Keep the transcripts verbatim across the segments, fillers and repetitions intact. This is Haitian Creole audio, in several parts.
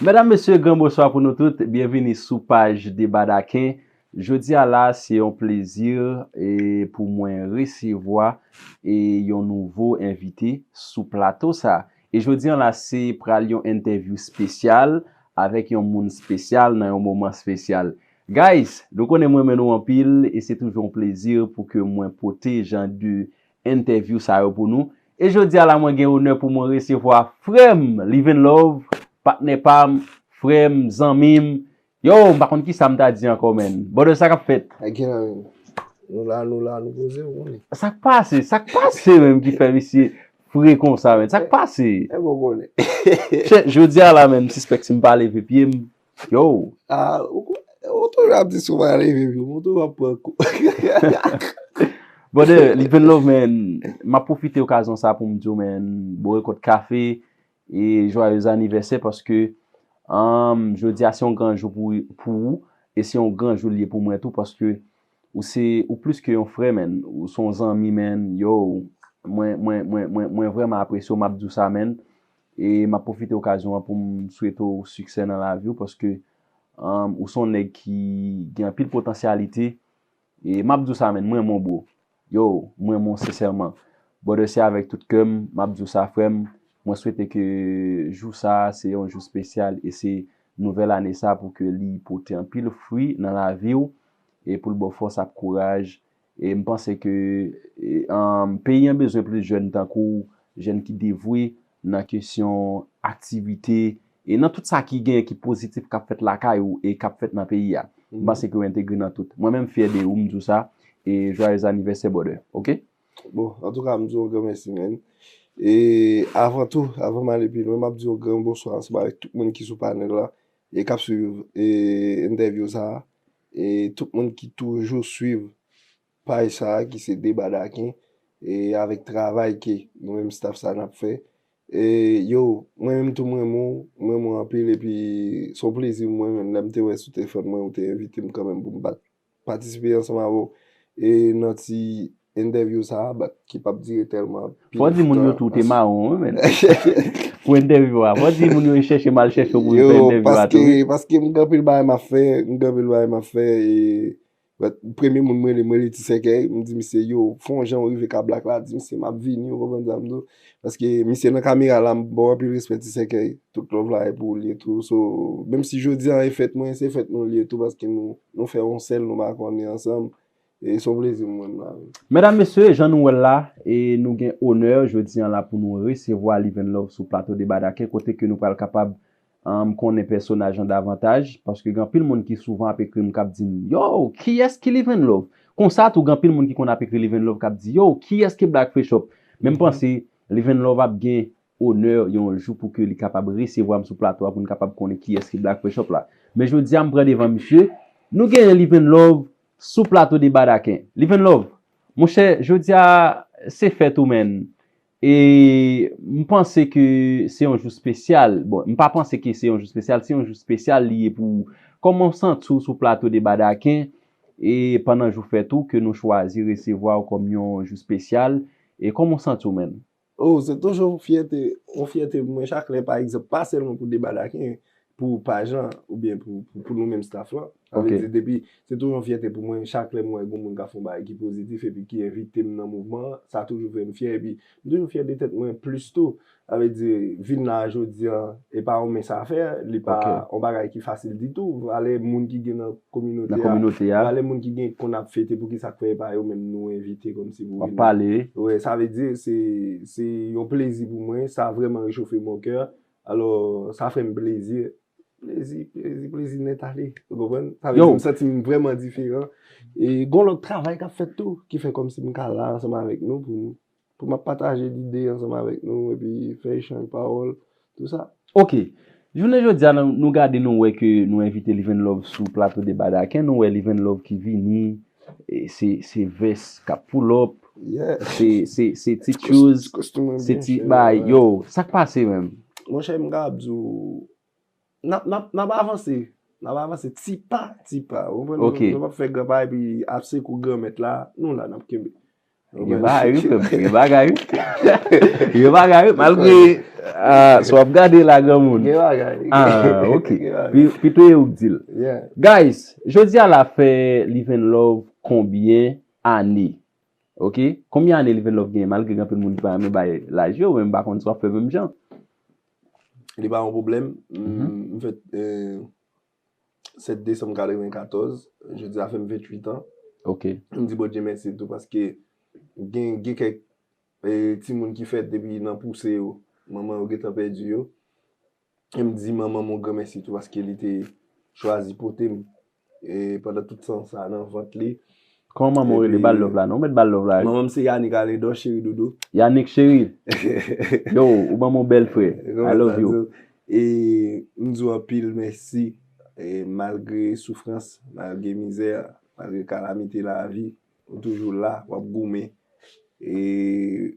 Medam, mesye, gran bonswa pou nou tout. Byenvini sou paj Deba Daken. Jodi a la, se yon plezi e pou mwen resevwa e yon nouvo envite sou plato sa. E jodi a la, se pral yon entèvyou espesyal avèk yon moun espesyal nan yon moman espesyal. Guys, nou konnen m renmen nou anpil e se toujou yon plezi pou ke mwen pote jan de entèvyou sa yo pou nou. E jodi a la, mwen gen onè pou mwen resevwa frè m, Liven Love, patnè pa m, frè m, zanmi m. Yo, m pa konn kisa m ta di ankò, menn. Brother, sa k ap fèt? Ay, gen la, menn. Nou la, nou la, nou poze, ou konnen. Sa k pase? Sa k pase menm ki fè misye fre konsa, menn? Sa k pase? E bon konnen. Chè, jodi a la, menn, m sispèk si m pa leve pye m, yo. Ah, ou, ou toujou ap di si w pa leve pye w, ou toujou ap pran kou. Brother, Liven Love, man, m ap pwofite okazyon sa pou m di w, man, bon rekòt kafe e joyeux anniversaire paske, um, jodi a se yon gran jou pou, pou ou e se yon gran jou l ye pou mwen tou paske ou se, ou plis ke yon frè, man. Ou se yon zanmi, man. Yo, mwen, mwen, mwen, mwen, mwen vrèman apresye w, m ap di w sa, man. E m ap pwofite okazyon an pou m swete w siksè nan lavi w paske, um, ou se yon nèg ki gen anpil potansyalite. E m ap di w sa, man, m renmen w, bro. Yo, m renmen w sensèman. Brother, se avèk tout kè m, m ap di w sa, frè m. Mwen swete ke jou sa a se yon jou espesyal e se nouvèl ane sa a pou ke li pote anpil fwi nan lavi w e pou l ba w fòs ak kouraj. E m panse ke, e, um, peyi an bezwen plis jèn tankou w, jèn ki devwe nan kesyon aktivite e nan tout sa ki gen ki pozitif k ap fèt lakay ou e k ap fèt nan peyi a. M panse ke w entegre nan tout. Mwen menm m fyè de ou, m di w sa. E joyeux anniversaire, brother. Oke? Bon, antouka, m di w yon gran mèsi, man. E avan tou, avan m ale pi lwen, m ap di yon gran bonswa ansanm avèk tout moun ki sou panèl la e k ap swiv, e, entèvyou sa a. E tout moun ki toujou swiv paj sa a ki se Deba Daken, e avèk travay ke nou menm staff sa n ap fè. E yo, mwen menm tou m renmen w, m renmen w anpil, epi se yon plezi pou mwen menm lè m te wè sou telefòn mwen, ou te envite m kanmenm pou m pa patisipe ansanm avè w e nan ti entèvyou sa a, but ki p ap dire tèlman anpil tan. Fò di moun yo tou te mawon, wi, men. Pou entèvyou a. Fò di moun yo chèche m al chèche w pou m fè entèvyou a tou, wi. Yo, paske, paske m gen anpil bagay m ap fè, m gen anpil bagay m ap fè, e but premye moun m rele, m rele Ti Sèkèy, m di misye, yo, fè yon jan w rive Kablack la, di misye m ap vini, ou konprann sa m di w. Paske misye nan kamera la, m ba w anpil respè, Ti Sèkèy. Tout love la e pou ou li ye tou. So, menm si jodi a e fèt mwen, se fèt nou li ye tou, paske nou, nou fè yon sèl, nou makònen ansanm. E se yon plezi pou mwen, m la. Medam, mesye, jan nou wè l la, e nou gen onè jodi a la pou nou resevwa Liven Love sou plato Deba Daken, kote ke nou pral kapab, um, konnen pèsonaj lan davantaj, paske gen anpil moun ki souvan ap ekri m, k ap di m, yo, kiyès ki Liven Love? Konsa tou, gen anpil moun ki konn ap ekri Liven Love, k ap di, yo, kiyès ki Black Fresh Up? Men m panse Liven Love ap gen onè yon jou pou ke li kapab resevwa m sou plato a, pou n kapab konnen kiyès ki Black Fresh Up la. Men jodi a, m pran devan misye, nou genyen Liven Love sou plato Deba Daken. Liven Love, monchè, jodi a, se fèt ou, man. E m panse ke se yon jou espesyal. Bon, m pa panse ke se yon jou espesyal, se yon jou espesyal li ye pou ou. Kòman w santi w sou plato Deba Daken? E pandan jou fèt ou, ke nou chwazi resevwa w kòm yon jou espesyal. E kòman w santi w, man? Oh, se toujou yon fyète, yon fyète pou mwen chak lè, pa egzanp, pa sèlman pou Deba Daken, pou paj lan, oubyen pou, pou, pou nou menm staff lan. Sa vle di, depi, se toujou yon fyète pou mwen, chak lè m wè gen moun k ap fè yon bagay ki pozitif epi ki envite m nan mouvman an, sa toujou fè m fyè, epi m toujou fyè de tèt mwen plis tou. Sa vle di, vin la jodi a, e pa yon mens afè, li pa yon bagay ki fasil ditou. Valè moun ki gen nan kominote a, valè moun ki gen konn ap fete, poukisa k fè e pa yo menm nou envite kòmsi pou vin pale. Wi, sa vle di, se, se yon plezi pou mwen, sa vrèman rechofe mon cœur. Alò, sa fè m plezi. Plezi, plezi, plezi nèt ale. Ou konprann? Sa vle di, m santi m vrèman diferan. E gon lòt travay k ap fèt tou, ki fè kòmsi m ka la ansanm avèk nou pou, pou m ap pataje lide ansanm avèk nou, epi fè echanj pawòl, tou sa. Oke. Jounen jodi a, nou, nou gade, nou wè ke nou envite Liven Love sou plato Deba Daken, nou wè Liven Love ki vini, e se, se vès k ap pull up, se, se, se ti shoes, se ti bay. Yo, sa k pase menm? Monchè, m ka ap di w, n ap, n ap, n ap avanse. N ap avanse ti pa, ti pa. Ou konprann? Nou, nou p ap fè gran pa epi ap sekou Granmèt la, nou la, n ap kenbe. Gen bagay wi, frè m. Gen bagay wi. Gen bagay wi. Malgre, ah, si w ap gade la, granmoun. Gen bagay. Ah, ok. Gen bagay. Pi- Pito e ou k di l. Yeah. Guys, jodi a la fè Live and Love konbyen ane? Ok? Konbyen ane Live and Love genyen? Malgre gen anpil moun ki pa renmen bay laj yo, men m pa konn si w ap fè menm jan. Li pa yon pwoblèm. M, Mhm. m fèt, euh, sèt desanm katrevenkatòz. Jodi a fè m venntuit an. Ok. M di Bondye mèsi tou paske gen, gen kèk, eh, timoun ki fèt depi nan pouse yo. Manman yo gentan pèdi yo. E m di manman m yon gran mèsi tou paske li te chwazi pote m, eh, pandan tout tan sa nan vant li. Kòman manman w rele? Ba l love la non, mèt ba l love la wi. Manman m se Yannick Alendor, cheri doudou. Yannick cheri. Yo, ou ban m yon bèl frè. I love you. E m di w anpil mèsi. E malgre soufrans, malgre mizè, malgre kalamite lavi, ou toujou la, w ap goumen. E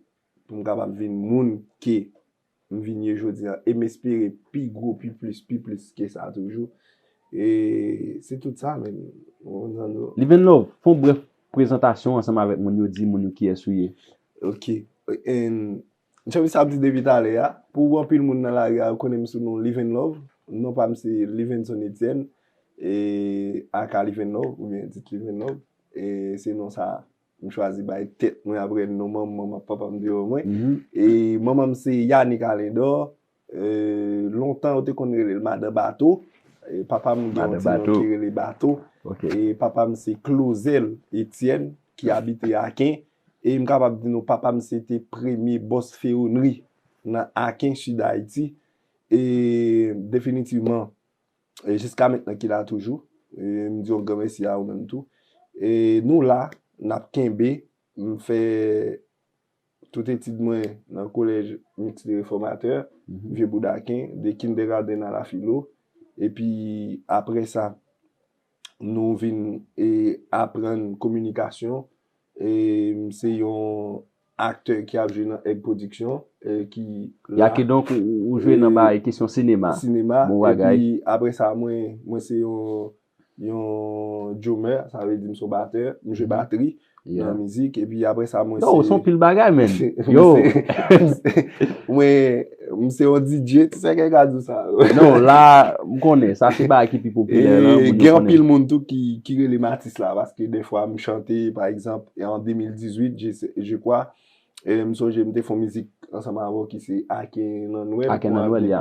pou m kapab vin moun ke m vin ye jodi a. E m espere pi gwo, pi plis, pi plis ke sa toujou. E se tout sa, men. Ou konprann? Live and Love, fè yon brèf prezantasyon ansanm avèk moun yo, di moun yo kiyès ou ye. Ok. And, jan misye ap di depi talè a, pou anpil moun nan lari a, yo konnen m sou non Live and Love. Non pa m se Livenson Etienne, e aka Live and Love, oubyen Dit Live and Love. E se non sa m chwazi bay tèt mwen apre non manman m ak papa m te ban mwen. Mhm. E manman m se Yannick Alendor. E, lontan yo te konn rele l Madan Bato. E, papa m gen yon Madan ti non Bato. Ki rele Bato. Ok. E papa m se Clauzel Etienne ki abite Aken. E m kapab di nou papa m se te premye bòs fewonri nan Aken, Sid Ayiti. E definitivman, e jiska mentnan ki la toujou. E m di yon gran mèsi a ou menm tou. E nou la, n ap kenbe. M fè tout etid mwen nan Collège Mixte des Réformateurs, Mhm. Vieux Boudaquin, de kindergarten à la philo. Epi apre sa, nou vin e aprann kominikasyon. E m se yon aktè ki ap jwe nan Egg Production, e ki la. Ya kidonk ou, ou, ou jwe nan, e, bagay kesyon sinema. Sinema. Bon bagay. Epi apre sa, mwen, mwen se yon, yon drummer, sa vle di m se yon batè, m jwe, mhm, batri, yeah, nan mizik. Epi apre sa, mwen se... Yo, se yon pil bagay, men. Yo. Mwen, m se yon D J, ti sèkèy ka di w sa. Non, la, m konnen, sa se bagay ki pi popilè, la, moun yo konnen. Gen anpil moun tou ki, ki rele m atis la, paske dèfwa m chante, pa egzanp, e an de mil dizuit, je, je crois, e m sonje m te fè yon mizik ansanm avè w ki se Aken nan Nwèl, Aken nan Nwèl, ya.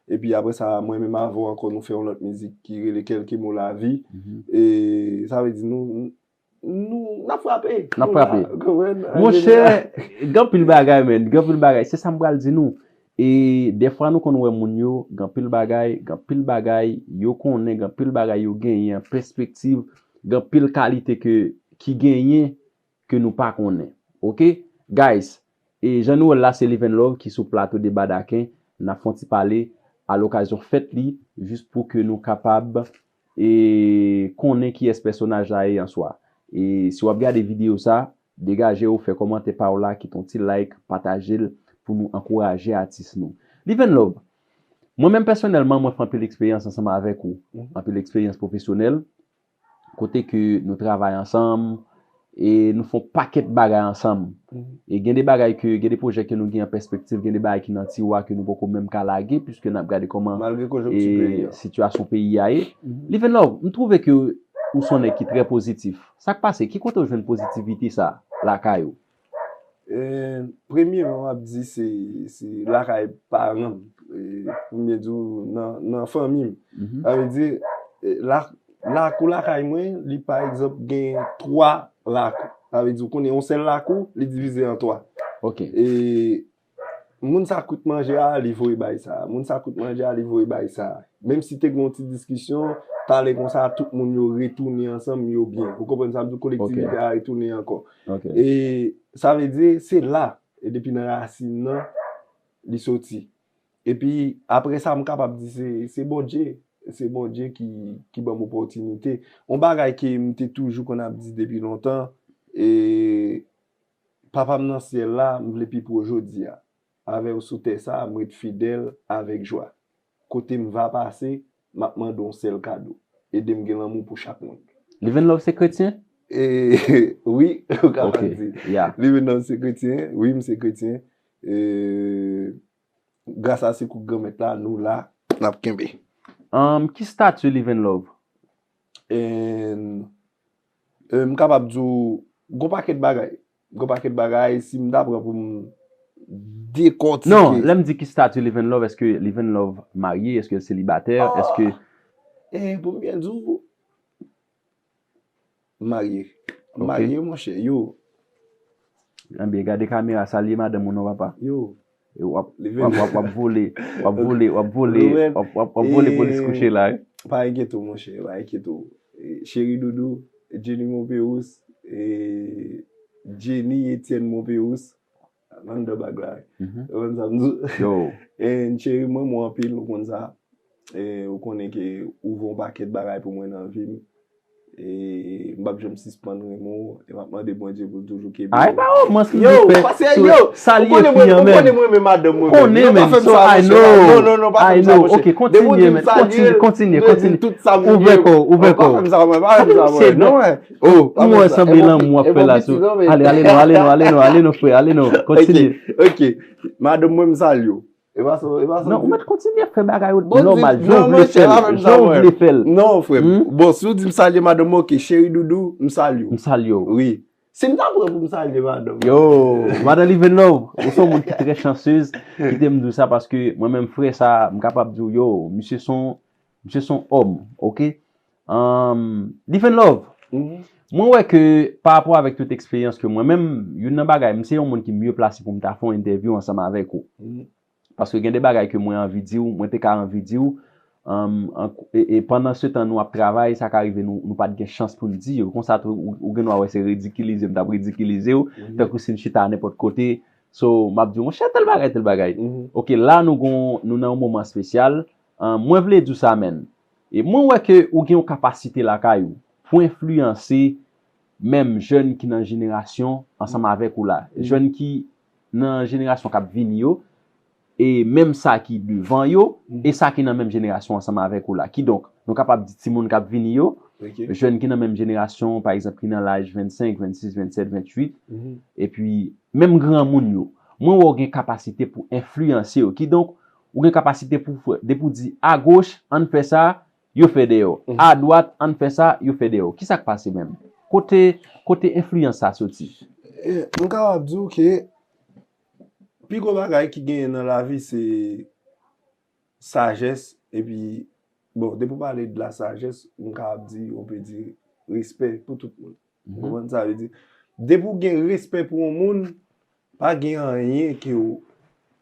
Epi apre sa, mwen menm avè w ankò, nou fè yon lòt mizik ki rele Quelques mots la vie. Mhm. E sa vle di nou, nou, n ap frape. N ap frape. Nou la, konprann? Monchè, gen anpil bagay, men. Gen anpil bagay. Se sa m pral di nou. E dèfwa nou konn wè moun yo, gen anpil bagay, gen anpil bagay yo konnen, gen anpil bagay yo genyen an pèspektiv, gen anpil kalite ke, ki genyen ke nou pa konnen. Ok? Guys, e jan nou wè l la, se Live and Love ki sou plato Deba Daken. N ap fè yon ti pale alokazyon fèt li, jis pou ke nou kapab, e, konnen kiyès pèsonaj la ye an swa. E si w ap gade videyo sa, degaje w, fè kòmantè pa w la, kite yon ti like, pataje l pou nou ankouraje atis nou. Live and Love, mwen menm pèsonèlman, mwen fè anpil eksperyans ansanm avèk ou. Mhm. Anpil eksperyans pwofesyonèl, kote ke nou travay ansanm, e nou fè yon pakèt bagay ansanm. Mhm. E gen de bagay ke, gen de pwojè ke nou gen an pèspektiv, gen de bagay ki nan tiwa ke nou poko menm ka lage, piske n ap gade kòman, malgre konjonkti, e, peyi a, sitiyasyon peyi a ye. Mhm. Live and Love, m twouve ke ou se yon nèg ki trè pozitif. Sa k pase? Ki kote w jwenn pozitivite sa lakay ou? E, premyeman, m ap di se, se lakay paran m. E, pou m byen di w, nan, nan fanmi m. Mhm. Sa vle di, e, la, lakou lakay mwen, li, pa egzanp, gen twa lakou. Sa vle di, ou konnen yon sèl lakou, li divize an twa. Ok. E, moun sa kout manje a, li voye bay sa. Moun sa kout manje a, li voye bay sa. Menm si te gen yon ti diskisyon, talè konsa, tout moun yo retounen ansanm, yo byen. Ou konprann sa m di w, kolektivite, ok, a retounen ankò. Ok. E sa vle di, se la, e depi nan rasin nan, li soti. Epi, apre sa, m kapab di se, se Bondye. Se Bondye ki, ki ban m opòtinite. Yon bagay ke m te toujou konn ap di depi lontan, e papa m nan syèl la, m vle pi pre w jodi a. Avè w sou tè sa, m ret fidèl avèk jwa. Kote m va pase, m ap mande w yon sèl kado. Ede m gen lanmou pou chak moun. Live and Love se kretyen? E, wi, ou kapab Ok, di. Yeah. Li menm nan se kretyen, wi, m se kretyen. E, gras a sekou Granmèt la, nou la, n ap kenbe. Um, ki stati Live in Love? And, e, m kapab di w, gon pakèt bagay. Gon pakèt bagay, si m ta pran pou m dekòtike. Non, lè m di ki stati Live in Love, èske Live in Love marye, èske selibatè, èske E, pou m byen di w, m marye. M Ok. Marye, monchè, yo, Ebyen, gade kamera, salye madanm ou non, papa. Yo, E w ap, Li w ap, w ap, w ap vole, w ap vole, w ap vole, w ap, w ap, w ap vole polis kouche la. Wi. Pa enkyete w, monchè, pa enkyete w. E, Cheri Doudou, Jenny Monpeyous, e, Jenny Etienne Monpeyous, nan de bag la. Ou konn sa m di w? Yo. E, cheri, m renmen w anpil, ou konn sa. E, ou konnen ke ou fè yon pakèt bagay pou mwen nan vi m. E, m p ap janm sispann renmen w. E m ap mande Bondye pou l toujou kenbe Ay, w. pa romans ki Yo, pou fè pase sou yo. salye Ou konnen mwen, fi an ou konnen menm. mwen renmen madanm mwen. Konnen Non, pa menm, fè m so sa, I monchè. know. Non, non, non, pa I fè m sa, know. monchè. Ok, kontinye, men. Kontinye, kontinye, kontinye. Ouvè kò w, ouvè kò w. Pa fè m sa, mwen, pa fè m sa, Kontinye, mwen. Non, mwen. Oh, pa Ou fè wè m sa. sanble lanmou w ap fè la sou. Ale, ale, non, ale, non, ale, non, frè, ale, non. Kontinye. Ok, ok. Madanm mwen, m salye w. E pa sa, e pa sa. Non, ou mèt kontinye fè bagay yo Bon, nòmal, di- jan non, w vle monchè, fè l, pa fè m sa, jan w mwen. Vle fè l. Non, frè m. Hmm? Bon, si w di m salye madanm mwen, ok, Cheri Doudou, m salye w. M salye w. Wi. Si m ta pran pou m salye madanm. Yo, madan Live in Love, ou se yon moun ki trè chansez, kite m di w sa, paske mwen menm frè sa, m kapab di w, yo, misye se yon, misye se yon òm, ok? Um, Live in Love, Mhm. mwen wè ke pa rapò avèk tout eksperyans ke mwen menm, youn nan bagay, m se yon moun ki mye plase pou m ta fè yon entèvyou ansanm avèk ou. Mhm. Paske gen de bagay ke mwen anvi di w, mwen te ka anvi di w, um, an- e, e pandan se tan nou ap travay, sa ka rive nou, nou pa t gen chans pou n di yo. Konsa tou, ou, ou gen dwa wè se ridikilize, m t ap ridikilize w, Mhm. Tankou si n chita nenpòt kote, so, m ap di w, monchè, tèl bagay, tèl bagay. Mhm. Ok, la nou gon, nou nan yon moman espesyal, uh, mwen vle di w sa, menn. E mwen wè ke ou gen yon kapasite lakay ou pou enfliyanse menm jèn ki nan jenerasyon ansanm avèk ou la. Mhm. Jèn ki nan jenerasyon k ap vini yo, e menm sa ki devan yo, Mhm. e sa ki nan menm jenerasyon ansanm avèk ou la. Kidonk, nou kapab di timoun k ap vini yo, Ok. jèn ki nan menm jenerasyon, pa egzanp, ki nan laj vennsenk, vennsis, vennsèt, venntuit, Mhm. epi menm granmoun yo. Mwen wè w gen kapasite pou enfliyanse yo. Kidonk, ou gen kapasite pou fè, depi w di agoch, ann fè sa, yo fè dèyè w. Mhm. Adwat, ann fè sa, yo fè dèyè w. Kisa k pase menm? Kote, kote enfliyans sa soti? E, m kapab di w ke pi gwo bagay ki genyen nan lavi se sajès, epi, bon, depi w pale de la sajès, m kapab di, on peut dire, respè pou tout moun. Ou konprann sa vle di? Depi w gen respè pou yon moun, pa gen anyen ke w,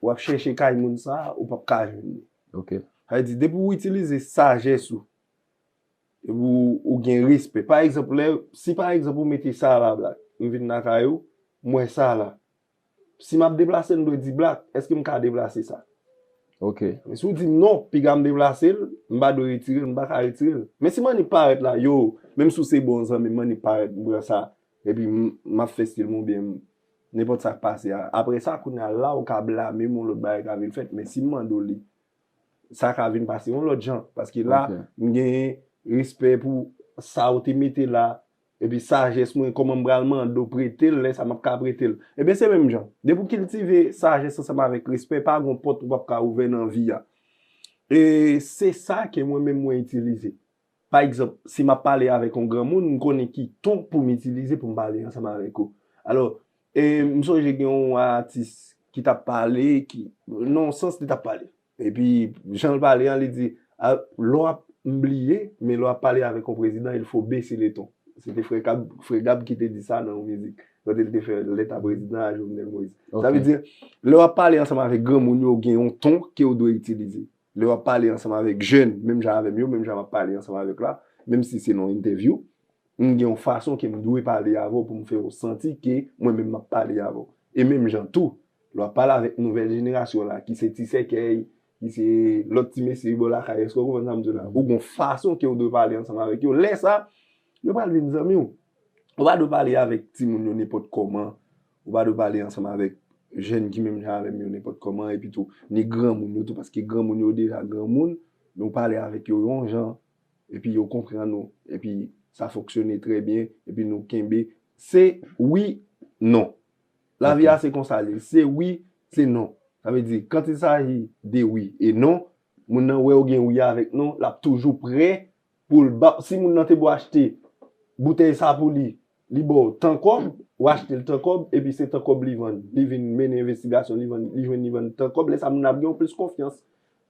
w ap chèche kay moun sa, ou p ap ka jwenn li. Ok. Sa vle di, depi w itilize sajès ou, epi w, ou gen respè. Pa egzanp, lè, si pa egzanp ou mete Sarla Black, m vin lakay ou, m wè Sarla. Si m ap deplase, m dwe di Black, èske m ka deplase sa? Ok. Men si w di m non, piga m deplase l, m pa dwe retire l, m pa ka retire l. Men si Manny parèt la, yo, menm si w se bon zanmi m, Manny parèt, m pran sa, epi m, m ap fè stil mwen oubyen m, nenpòt sa k pase a. Apre sa, kounye a la, ou ka blame m, yon lòt bagay ka vin fèt, men si m mande w li, sa ka vin pase yon lòt jan. Paske la, Ok. M genyen respè pou sa ou te mete la, epi sajès mwen, kòman m pral mande w prete l, lè sa m ap ka prete l. Ebyen, se menm jan. Depi w kiltive sajès ansanm avèk respè, pa gon pòt ou p ap ka ouvè nan vi a. E se sa ke mwen menm mwen itilize. Pa egzanp, si m ap pale avèk yon granmoun, m konnen ki ton pou m itilize pou m pale ansanm avèk ou. Alò, e, m sonje gen yon atis ki t ap pale, ki, nan yon sans li t ap pale. Epi, jan l pale an, li di, a, lè w ap, m bliye, men lè w ap pale avèk yon prezidan, il faut baisser le ton. Se te Frè Gab, Frè Gab ki te di sa nan yon mizik. Kote l te fè lèt a prezidan a Jovenel Moïse. Sa Ok. vle di, lè w ap pale ansanm avèk granmoun yo, gen yon ton ke w dwe itilize. Lè w ap pale ansanm avèk jèn, menm jan avè m yo, menm jan m ap pale ansanm avèk la, menm si se nan yon entèvyou, m gen yon fason ke m dwe pale avè w pou m fè w santi ke mwen menm m ap pale avè w. E menm jan tou, lè w ap pale avèk nouvèl jenerasyon la, ki se Ti Sèkèy, ki se lòt ti mesye bò lakay, èske w konprann sa m di w la? Ou gon fason ke w dwe pale ansanm avèk yo. Lè sa, yo pral vin zanmi w. Ou pa dwe pale avèk timoun yo nenpòt kòman. Ou pa dwe pale ansanm avèk jèn ki menm jan avè m yo nenpòt kòman, epi tou, ni granmoun yo tou, paske granmoun yo deja granmoun, men w pale avèk yo yon jan, epi yo konprann ou, epi sa fonksyone trè byen, epi nou kenbe. Se wi, non. Lavi a se konsa li ye. Se wi, se non. Sa vle di, quand il s'agit de wi e non, moun nan wè ou gen wi avèk non, l ap toujou prè pou l ba, si moun nan te bo achte boutèy sa pou li, li ba w tan kòb, ou achte l tan kòb, epi se tan kòb li vann. Li vin mennen envestigasyon, li vann, li jwenn li vann tan kòb, lè sa moun nan ap gen yon plis konfyans.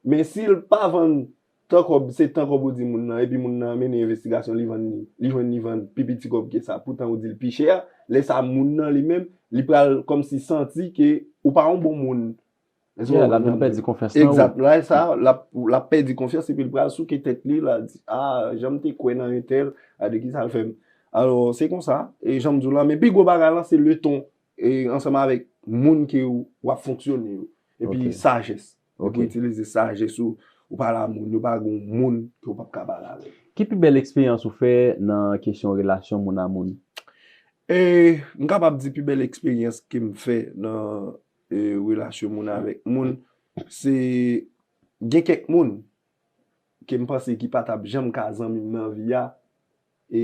Men si l pa vann tan kòb, se tan kòb ou di moun nan, epi moun nan mennen envestigasyon, li vann li, li jwenn li vann pi piti kòb ke sa, poutan ou di l pi chè, lè sa moun nan li menm, li pral kòmsi santi ke ou pa yon bon moun. Èske w konprann? Yeah, l ap vin pèdi konfyans nan ou. Egzat, lè sa, l ap, l ap pèdi konfyans epi l pral souke tèt li, l ap di, ah, jan m te kwè nan entèl, a de kisa l fè m. Alò, se konsa, e jan m di w la, men pi gwo bagay lan, se le ton, e ansanm avèk moun ke w ap fonksyone yo. Epi sajès. Epi itilize sajès ou, ou pale a moun, yo pa gen moun ke w p ap ka pale avè l. Ki pi bèl eksperyans ou fè nan kesyon relasyon moun a moun? E, m kapab di pi bèl eksperyans ke m fè nan, e, relasyon moun avèk moun, se gen kèk moun ke m panse ki pa t ap janm ka zanmi m nan vi a, e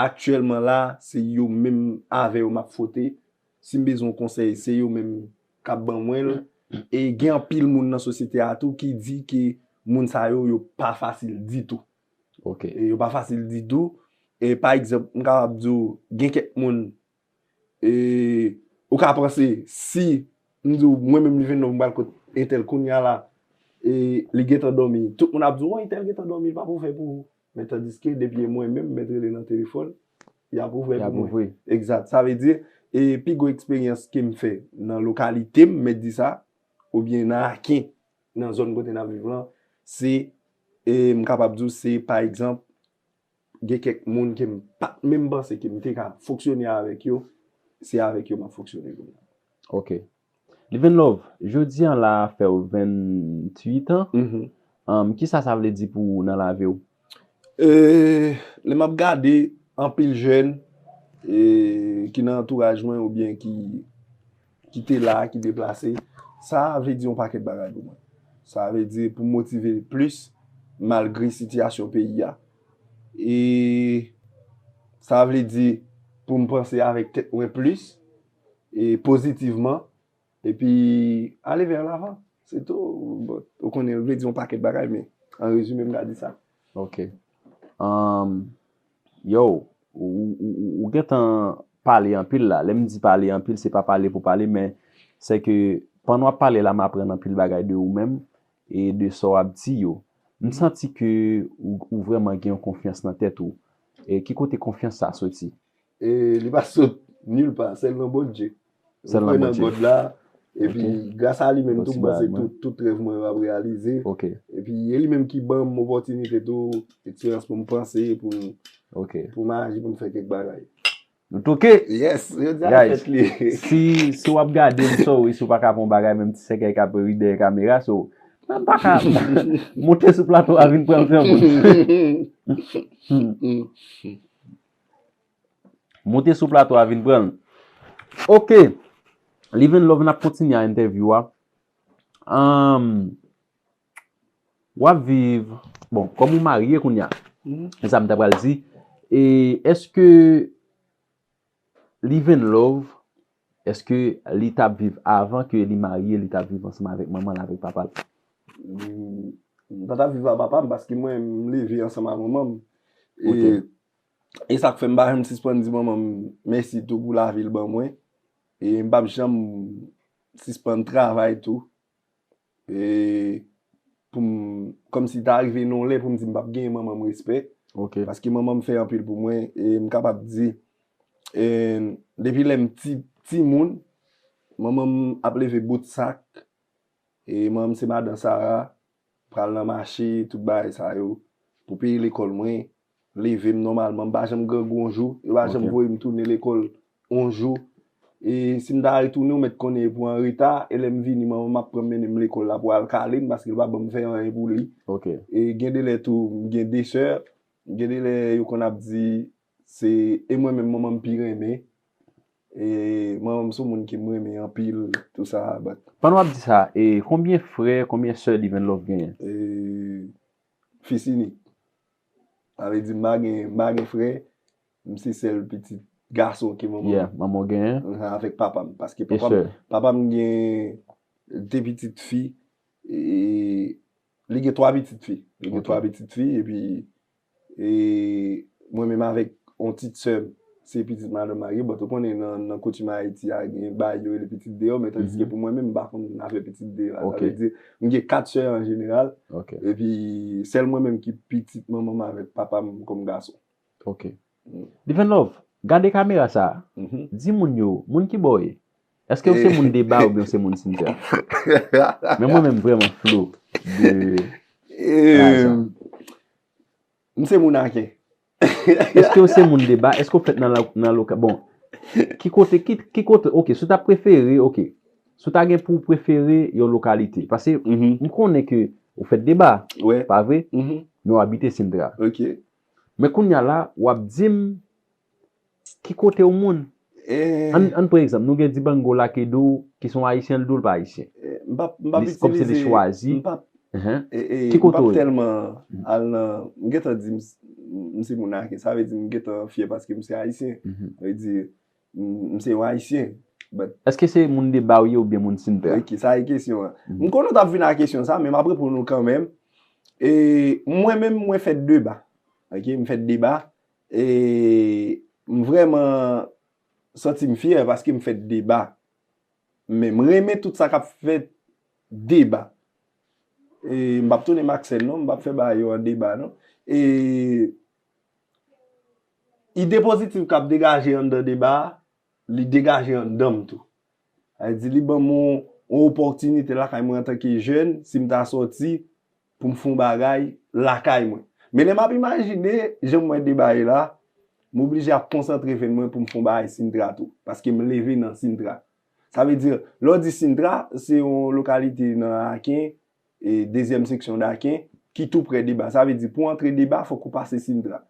aktyèlman la, se yo menm avè yo m ap fwote. Si m bezwen yon konsèy, se yo menm k ap ban mwen l. E gen anpil moun nan sosyete a tou ki di ke moun sa yo, yo pa fasil ditou. Ok. E yo pa fasil ditou. E pa egzanp, m kapab di w, gen kèk moun, e, ou ka panse, si m di w, mwen menm Livennov, m pral kot entèl kounye a la, e li gentan dòmi, tout moun ap di w, oh, entèl gentan dòmi, li p ap ouvè pou ou. Men tandiske, depi e mwen menm, m mèt rele nan telefòn, y ap ouvè pou mwen. Y ap ouvri. Egzat. Sa vle di, e pi gwo eksperyans ke m fè nan lokalite m, m mèt di sa, oubyen nan Aken, nan zòn kote n ap viv lan, se, e m kapab di w, se, pa egzanp, gen kèk moun ke m pa t menm panse ke m te ka fonksyone avèk yo, se avèk yo m ap fonksyone kounye a. Ok. Livennov, jodi an la fè w venntuit an. Mhm. Anm, kisa sa vle di pou ou nan lavi w? E, lè m ap gade anpil jèn, e, ki nan antouraj mwen oubyen ki, ki te la, ki deplase, sa vle di yon pakèt bagay pou mwen. Sa vle di pou m motive plis malgre sitiyasyon peyi a. E sa vle di pou m panse avèk tèt mwen plis, e pozitivman, epi ale vè lavan. Se tou. Bon, ou konnen, l vle di yon pakèt bagay, men an rezime, m ka di sa. Ok. Anm, yo, ou, ou, ou, ou gentan pale anpil la. Lè m di pale anpil, se pa pale pou pale, men se ke pandan w ap pale la, m aprann anpil bagay de ou menm e de sa w ap di yo. M santi ke ou, ou vrèman gen yon konfyans nan tèt ou. E ki kote konfyans sa soti? E li pa sot nil pa, sèl nan Bondye. Sèl nan Bondye. Mwen kwè nan God la, epi gras a li menm tou, m panse tout, tout rèv mwen yo ap reyalize. Ok. Epi e li menm ki ban m opòtinite tou, eksperyans pou m panse, pou m, pou m aji, pou m fè kèk bagay. Nou touke! Yes, jodi a fèt li. Si, si w ap gade m, sorry, si w pa ka fè yon bagay, menm ti sèkèy k ap ri dèyè kamera, so, m pa ka monte sou plato a vin pran l granmoun. Monte sou plato a vin pran l. Ok. Livennov, n ap kontinye a entèvyou a. Anm, w ap viv, bon, kòm ou marye kounye a, e sa m ta pral di, e èske Livennov, èske li t ap viv avan ke li marye, li t ap viv ansanm avèk manman l, avèk papa l? M, m pa t ap viv ak papa m paske mwen, m leve ansanm ak manman m. E, e sa k fè m pa janm sispann di manman m mèsi tou pou lavi l ban mwen. E m p ap janm sispann travay tou. E pou m, kòmsi ta rive nan yon lè pou m di m p ap genyen manman m respè. Ok. Paske manman m fè anpil pou mwen, e m kapab di, e depi lè m ti, timoun, manman m ap leve bout sak, e manman m se madan Sara, pral nan mache, tout bagay sa yo, pou peye lekòl mwen, leve m nòmalman, m pa janm grangou yon jou, yo pa janm voye m tounen lekòl yon jou. E si m ta retounen, ou mèt konnen e pou an reta, e lè m vini, manman m ap pran m mennen m lekòl la pou al kale m, paske l pa ban m fè anyen pou li. Ok. E gen de lè tou, m gen de sè, gen de lè yo konn ap di, se, e mwen menm manman m pi renmen. E manman m se yon moun ke m renmen anpil, tou sa, but. Pandan w ap di sa, e konbyen frè, konbyen sè Livennov genyen? E, fils unique. Sa vle di m pa gen, m pa gen frè, m se sèl pitit gason ke manman m. Yeah, manman w genyen. Avèk papa m. Paske papa m, papa m gen de pitit fi, e li gen twa pitit fi. Li gen twa pitit fi, epi e mwen menm avèk yon ti sè m, se pitit madanm marye, but ou konnen nan, nan koutim Ayiti a, gen bagay yo rele pitit deyò, men tandiske pou mwen menm, m pa konn afè pitit deyò a. Sa vle di, m gen kat sè an jeneral, epi sèl mwen menm ki pitit manman m avèk papa m kòm gason. Ok. Divine Love, gade kamera sa a. Di moun yo, moun ki bò w ye? Èske w se moun deba oubyen w se moun simtè? Men mwen menm vrèman flou de bagay sa. M se moun Aken. Èske w se moun deba? Èske w fèt nan, nan lokal? Bon, ki kote, ki, ki kote, ok, si w ta prefere, ok, si w ta gen pou w prefere yon lokalite, paske m konnen ke ou fèt deba, pa vre? Men w abite Sintra. Men kounye a la, w ap di m ki kote w moun. Ann, ann pran egzanp, nou gen Dibango la ki di w ki se yon Ayisyen, l di w l pa Ayisyen. M p ap, m p ap itilize, m p ap, e, e, m p ap tèlman al nan, m gentan di m, m se moun Aken, sa vle di m gentan fyè paske m se Ayisyen. Sa vle di, m, m se yon Ayisyen. Èske se moun deba w ye oubyen moun Sintra? Ok, sa e kesyon an. M konnen w t ap vin a kesyon sa, men m ap reponn ou kanmenm. E mwen menm, mwen fèt deba. Ok, m fèt deba. E m vrèman santi m fyè paske m fèt deba. Men m renmen tout sa k ap fèt deba. E m p ap tounen m ak sèn non, m p ap fè bagay yo an deba non. E ide pozitif k ap degaje anndan deba a, li degaje anndan m tou. Sa vle di, li ban m yon, yon opòtinite lakay mwen antanke jèn, si m ta sòti, pou m fè yon bagay lakay mwen. Men lè m ap imajine jan m wè deba ye la, m oblije ap konsantre venn mwen pou m fè yon bagay Sintra tou, paske m leve nan Sintra. Sa vle di, lè w di Sintra, se yon lokalite nan Aken, e dezyèm seksyon Daken, ki tou prè deba. Sa vle di, pou w antre deba, fòk ou pase Sintra.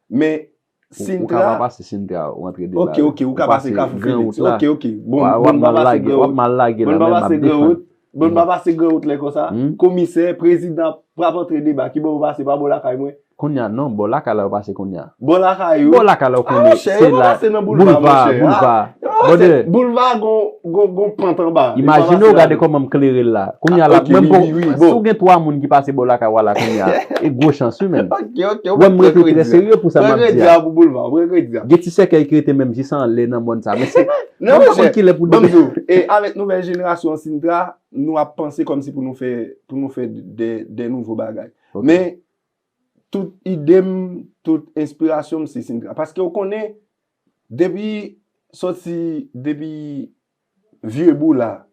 Men Ou, ou ka pa pase Sintra, ou antre deba. Ok, ok, ou ka pase Kafou Felix. Ok, ok. Bon, bon, pa pase Gran Wout. W ap mal lage la, men m ap defann. Bon, pa pase Gran Wout lè konsa. Komisè, prezidan, p ap antre deba. Ki bò ou pase? Pa bò lakay mwen. Kounye a, non, bò lakay la ou pase kounye a. Bò lakay ou? Bò lakay la ou konnen, se la, boulva, boulva. Brother. Boulva gon, gon, gon pant anba. Imajine w gade kòman m klere l la. Kounye a la, menm bon, si w gen twa moun ki pase bò lakay w la kounye a, e gwo chans wi, menn. Wè m rete trè serye pou sa m ap di a. Gen ti sèkèy ki rete menm jis anlè nan mòn sa. Men se, mwen pa konn kilè pou demen. E avèk nouvèl jenerasyon Sintra, nou ap panse kòmsi pou nou fè, pou nou fè de, de nouvo bagay. Men, tout ide m, tout enspirasyon m se Sintra. Paske w konnen, depi, sòti depi Vye Bou la,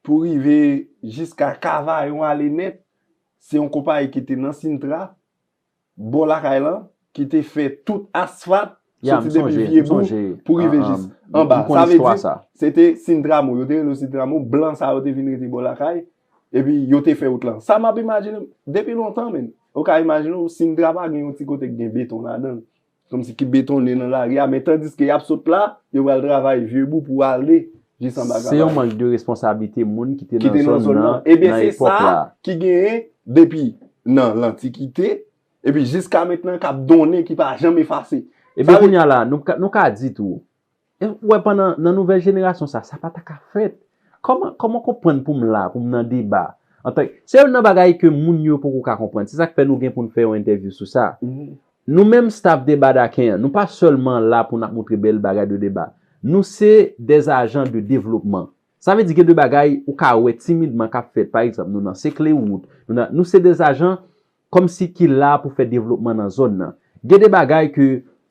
pou rive jiska Kavayon ale nèt, se yon konpayi ki te nan Sintra, bò lakay lan, ki te fè tout asfalt, sòti depi Vye Bou pou rive jis anba. Sa vle di, se te Sintramo, yo te rele l Sintramo, blan sa yo te vin rete bò lakay, epi yo te fè wout lan. Sa m ap imajine m, depi lontan, menn. Ou ka imajine w, Sintra pa gen yon ti kote k gen beton ladan l. Kòmsi ki betonnen nan lari a, men tandiske y ap sot la, yo pral travay Vye Bou pou ale jis anba Kavayon. Se yon mank de responsablite moun ki te nan zòn nan, nan epòk la. Ebyen, se sa ki genyen depi nan lantikite, epi jiska mentnan k ap donnen, ki pa janm efase. Ebyen, kounye a la, nou ka, nou ka di tou, e, ou wè, pandan, nan nouvèl jenerasyon sa, sa pa ta ka fèt. Kòman, kòman konprann pou m la, pou m nan deba? Antan, se youn nan bagay ke moun yo poko ka konprann. Se sa k fè nou gen pou n fè yon entèvyou sou sa. Nou menm staff Deba Daken an, nou pa sèlman la pou n ap montre bèl bagay de deba. Nou se des agents de développement. Sa vle di gen de bagay ou ka wè timidman k ap fèt. Pa egzanp, nou nan sekle wout, nou nan, nou se des agents kòmsi ki la pou fè devlopman nan zòn nan. Gen de bagay ke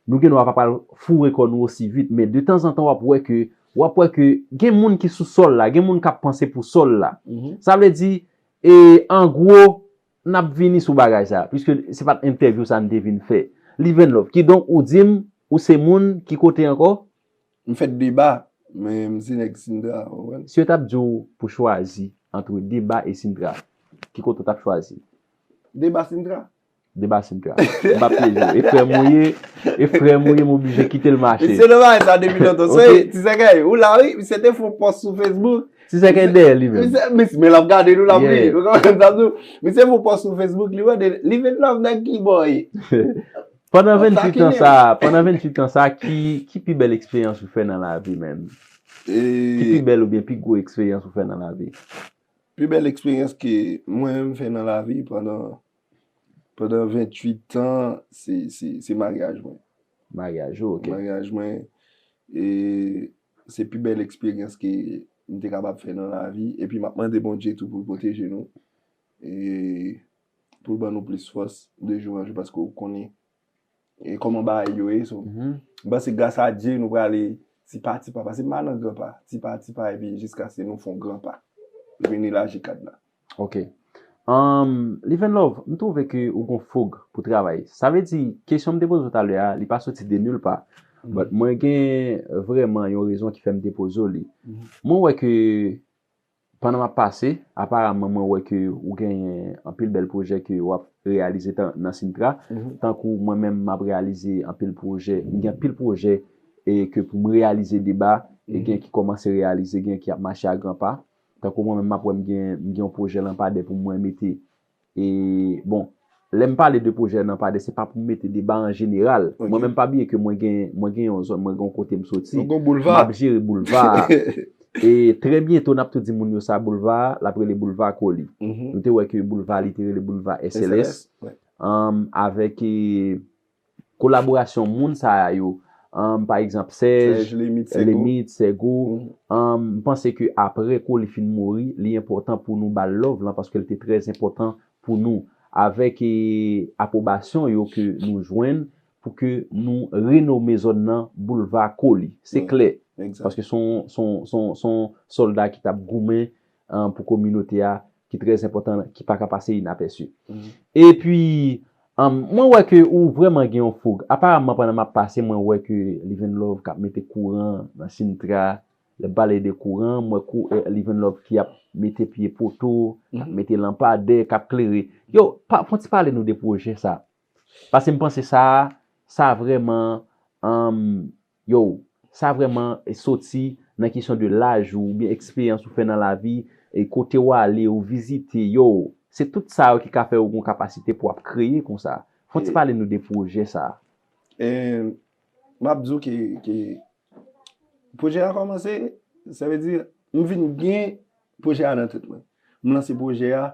nou gen dwa pa pral foure kò nou osi vit, men detanzantan w ap wè ke, w ap wè ke gen moun ki sou sòl la, gen moun k ap panse pou sòl la. Sa vle di, e, an gwo, n ap vini sou bagay sa, piske se pa t entèvyou sa n te vin fè. Live and Love. Kidonk, ou di m, ou se moun ki kote ankò? M fèt Deba, men m se nèg Sintra, w konprann? Si yo t ap di w pou chwazi antre Deba e Sintra, ki kote w t ap chwazi? Deba Sintra. Deba Sintra. M p ap pyeje w. E frè m ou ye, e frè m ou ye, m oblije kite l mache. Misye nan bagay sa depi lontan. Soyez, ti sèkèy, ou la wi, misye te fè yon pòs sou Facebook. Ti sèkèy dèyè li menm. Misye, men l ap gade nou, l ap ri. Ou konprann sa m di w? Misye fè yon pòs sou Facebook, li mande, Live and Love nan ki bò ye? Pandan venntuit an sa, pandan venntuit an sa, ki, ki pi bèl eksperyans ou fè nan lavi, menm? Ki pi bèl oubyen pi gwo eksperyans ou fè nan lavi? Pi bèl eksperyans ke mwen menm fè nan lavi pandan, pandan venntuit an, se, se, se maryaj mwen. Maryaj ou, ok. Maryaj mwen, e se pi bèl eksperyans ke m te kapab fè nan lavi. Epi m ap mande Bondye tou pou l pwoteje nou. E pou l ban nou plis fòs de jou an jou, paske ou konnen e kòman bagay yo ye. So, m panse gras a Dye, nou prale ti pa ti pa. Paske m pa nan gran pa, ti pa ti pa, epi jiskaske nou fè yon gran pa. Vin elaji kad la. Ok. Um, Live and Love, m twouve ke ou gon foug pou travay. Sa vle di, kesyon m te poze w talè a, li pa soti de nil pa. But mwen gen vrèman yon rezon ki fè m te poze w li. Mwen wè ke pandan m ap pase, aparaman mwen wè ke ou genyen anpil bèl pwojè ke w ap reyalize tan, nan Sintra. Tankou mwen menm m ap reyalize anpil pwojè, m gen anpil pwojè e ke pou m reyalize deba, e gen ki kòmanse reyalize, gen ki ap mache a gran pa. Tankou mwen menm m ap wè m gen, m gen yon pwojè lanpadè pou mwen mete. E, bon, lè m pale de pwojè lanpadè, se pa pou m mete deba an jeneral. Mwen menm pa bliye ke mwen gen, mwen gen yon zòn, mwen gen yon kote m soti. M ap jere boulva a. E trè byento, n ap tou di moun yo sa boulva a, l ap rele boulva Koli. Nou te wè ke boulva li te rele boulva S L S. Um, avèk, e, kolaborasyon moun sa a yo, um, pa egzanp, Sèj, Lemit, Sègo, um, m panse ke apre Koli fin mouri, li enpòtan pou nou ba l love lan, paske l te trè enpòtan pou nou. Avèk, e, apwobasyon yo ke nou jwenn pou ke nou renome zòn nan Boulva Koli. Se klè. Paske se yon, se yon, se yon, se yon sòlda ki t ap goumen, um, pou kominote a, ki trè enpòtan, ki pa ka pase inapèsi. Epi, um, mwen wè ke ou vrèman gen yon foug. Aparaman, pandan m ap pase, mwen wè ke Live and Love k ap mete kouran nan Sintra. Lè m pale de kouran, m wè kou, eh, Live and Love ki ap mete pye poto, k ap mete lanpadè, k ap klere. Yo, pa, fè yon ti pale nou de pwojè sa. Paske m panse sa, sa vrèman, um, yo, sa vrèman soti nan kesyon de laj ou, oubyen eksperyans ou fè nan lavi, e kote w ale, ou vizite, yo, se tout sa yo ki ka fè ou gon kapasite pou w ap kreye konsa. Fè yon ti pale nou de pwojè sa. E, m ap di w ke, ke pwojè a kòmanse, sa vle di, m vin gen pwojè a nan tèt mwen. M lanse pwojè a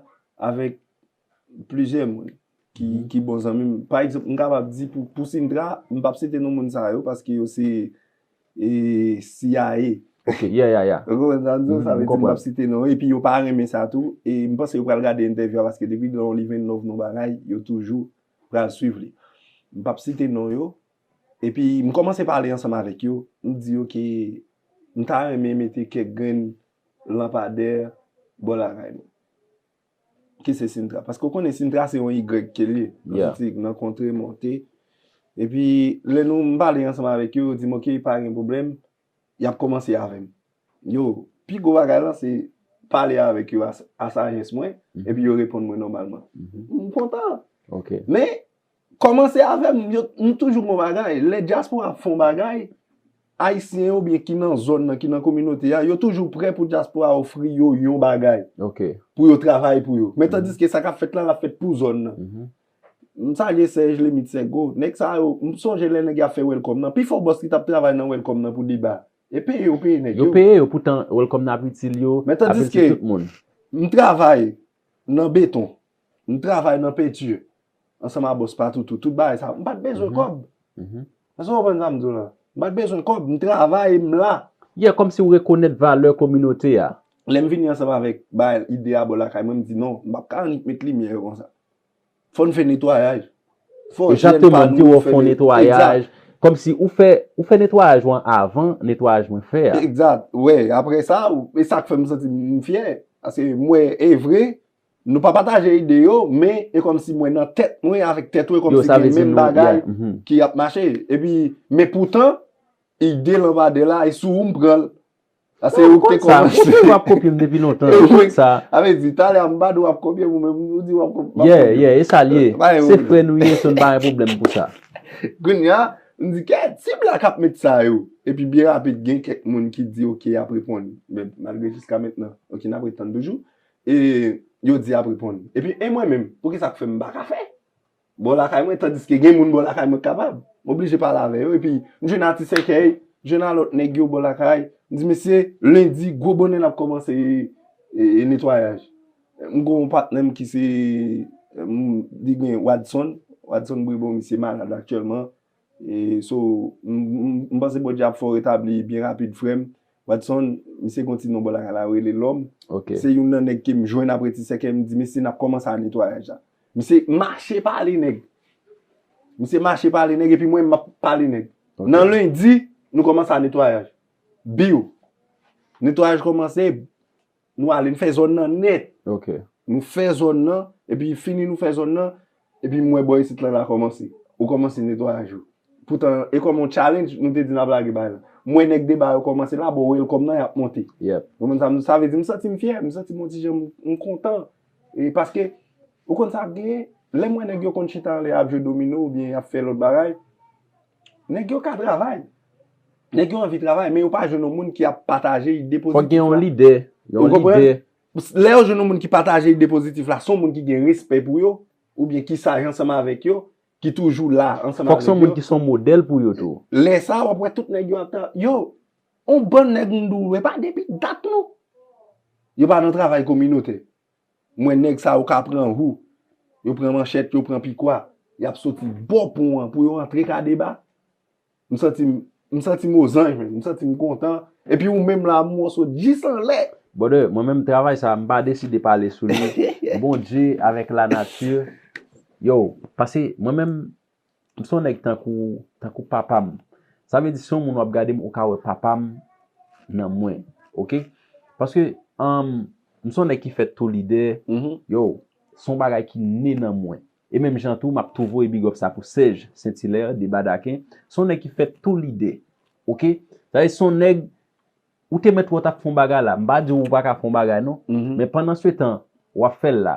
avèk plizyè moun ki, ki bon zanmi m. Pa egzanp, m kapab di pou, pou Sintra, m p ap site non moun sa yo paske yo se, e, C I A. Ok, yeah, yeah, yeah. Ou konprann sa m di w? Sa vle di m p ap site non yo, epi yo pa renmen sa tou. E m panse yo pral gade entèvyou a paske depi nan Live and Love non bagay, yo toujou pral swiv li. M p ap site non yo. Epi m kòmanse pale ansanm avèk yo. M di yo ke m ta renmen mete kèk grenn lanpadè bò lakay nou. Ki se Sintra. Paske w konnen Sintra se yon Y ke l ye. Nan soti nan kontre, monte. Epi, lè nou, m pale ansanm avèk yo, yo di m, "Ok, pa gen pwoblèm." Y ap kòmanse avè m. Yo, pi gwo bagay lan, se pale avèk yo a, a sajès mwen, epi yo reponn mwen nòmalman. M kontan. Men, kòmanse avè m, yo, m toujou gon bagay. Lè dyaspora ap fè yon bagay, Ayisyen yo oubyen ki nan zòn nan, ki nan kominote a, yo toujou prè pou dyaspora ofri yo yon bagay. Pou yo travay pou yo. Men tandiske sa k ap fèt la, l ap fèt pou zòn nan. M salye Sèj Lemit Sègo. Nèg sa yo, m sonje lè nèg y ap fè Welcome nan. Pifò bòs ki t ap travay nan Welcome nan pou deba. E peye yo, peye nèg yo. Yo peye yo, poutan Welcome nan ap itil yo, ap itil tout moun. Men tandiske m travay nan beton, m travay nan penti, ansanm a bòs Patoutou, tout bagay sa, m pa t bezwen kòb. Èske w konprann sa m di w la? M pa t bezwen kòb, m travay, m la. Yeah, kòmsi w rekonèt valè kominote a. Lè m vini ansanm avèk bagay ide a bò lakay mwen, m di non, m p ap ka annik met limyè yo konsa. Fò n fè netwayaj. Fò jèn pa nou fè netwayaj. Kòmsi ou fè, ou fè netwayaj ou an avan netwayaj mwen fè a. Egzat. Wè, apre sa, e sa k fè m santi m fyè. Paske m wè, e vre, nou pa pataje ide yo, men e kòmsi mwen nan tèt mwen avèk tèt ou, e kòmsi gen menm bagay ki ap mache. Epi, men poutan, ide lanpadè la, e sou ou m pran l. Paske ou te kòmanse. Ou konn w ap kopye m depi lontan. Ou konn sa. Sa vle di, talè a m pa di w ap kopye m, ou menm ou di w ap kopye m. Yeah, yeah, e sa l ye. Se frè nou ye, so n pa gen pwoblèm pou sa. Kounye a, m di, "Kèt, si Black ap met sa yo." Epi byen rapid, gen kèk moun ki di, "Ok, y ap reponn." Men malgre jiska mentnan, ok, n ap ret tann toujou. E yo di y ap reponn. Epi, e mwen menm, poukisa k fè m pa ka fè? bò lakay mwen, tandiske gen moun bò lakay mwen k kapab. M oblije pale avè yo, epi m jwenn atis Sèkèy, jwenn a lòt nèg yo bò lakay. M di, "Mesye, lendi, gwo bonè n ap kòmanse, e, e, e, netwayaj." M gen yon patnè m ki se, m, li gen Wadson, Wadson Bribon, misye malad aktyèlman. E, so, m, m, m panse Bondye ap fè w retabli byen rapid, frè m. Wadson, misye gen yon ti non bò lakay la, yo rele Lòm. Se youn nan nèg ke m jwenn apre ti sèkèy, m di, "Mesye, n ap kòmanse a netwayaj la." Misye mache pale nèg. Misye mache pale nèg, epi mwen, m ap pale nèg. Nan lendi, nou kòmanse a netwayaj. Biw. Netwayaj kòmanse, nou ale, n fè zòn nan nèt. Nou fè zòn nan, epi fini nou fè zòn nan, epi m wè bò isit la, la kòmanse. Ou kòmanse netwayaj ou. Poutan, e kòm yon challenge, nou te di n ap lage bagay la. M wè nèg Deba yo kòmanse la, bò welcome nan, y ap monte. Ou konprann sa m di? Sa vle di, m santi m fyè, m santi m yon ti jan, m, m kontan. E paske, ou konn sa k genyen, lè m wè nèg yo konn chita anlè ap jwe domino oubyen y ap fè lòt bagay, nèg yo ka travay. Nèg yo anvi travay, men yo pa jwenn yon moun ki ap pataje ide pozitif la. Fòk gen yon lidè. Yon lidè. Lè yo jwenn yon moun ki pataje ide pozitif la, se yon moun ki gen respè pou yo, oubyen ki saj ansanm avèk yo, ki toujou la ansanm avèk yo. Fòk se yon moun ki se yon modèl pou yo tou. Lè sa a, w ap wè tout nèg yo ap ta-, yo, yon bann nèg m di w, e pa depi dat non. Yo pa nan travay kominotè. M wè nèg sa yo ka pran hou, yo pran manchèt, yo pran pikwa, y ap soti bò pon an pou yo antre ka Deba. M santi m, m santi m ozanj menm, m santi m kontan. Epi ou menm la, m wè w sot jis anlè. Brother, mwen menm travay sa, m pa deside pale sou li. Bondye avèk lanati. Yo, paske mwen menm, m se yon nèg tankou, tankou papa m. Sa vle di, se yon moun w ap gade m, ou ka wè papa m nan mwen. Oke? Paske, um, m se yon nèg ki fèt tou lidè. Yo, se yon bagay ki ne nan mwen. E menm jan tou, m ap tou voye big up sa pou Sèj Sentilè, Deba Daken. Se yon nèg ki fèt tou lidè. Oke? Sa vle di, se yon nèg, ou te mèt wè w t ap fè yon bagay la. M pa di w ou pa ka fè yon bagay non. Men pandan se tan, w ap fè l la.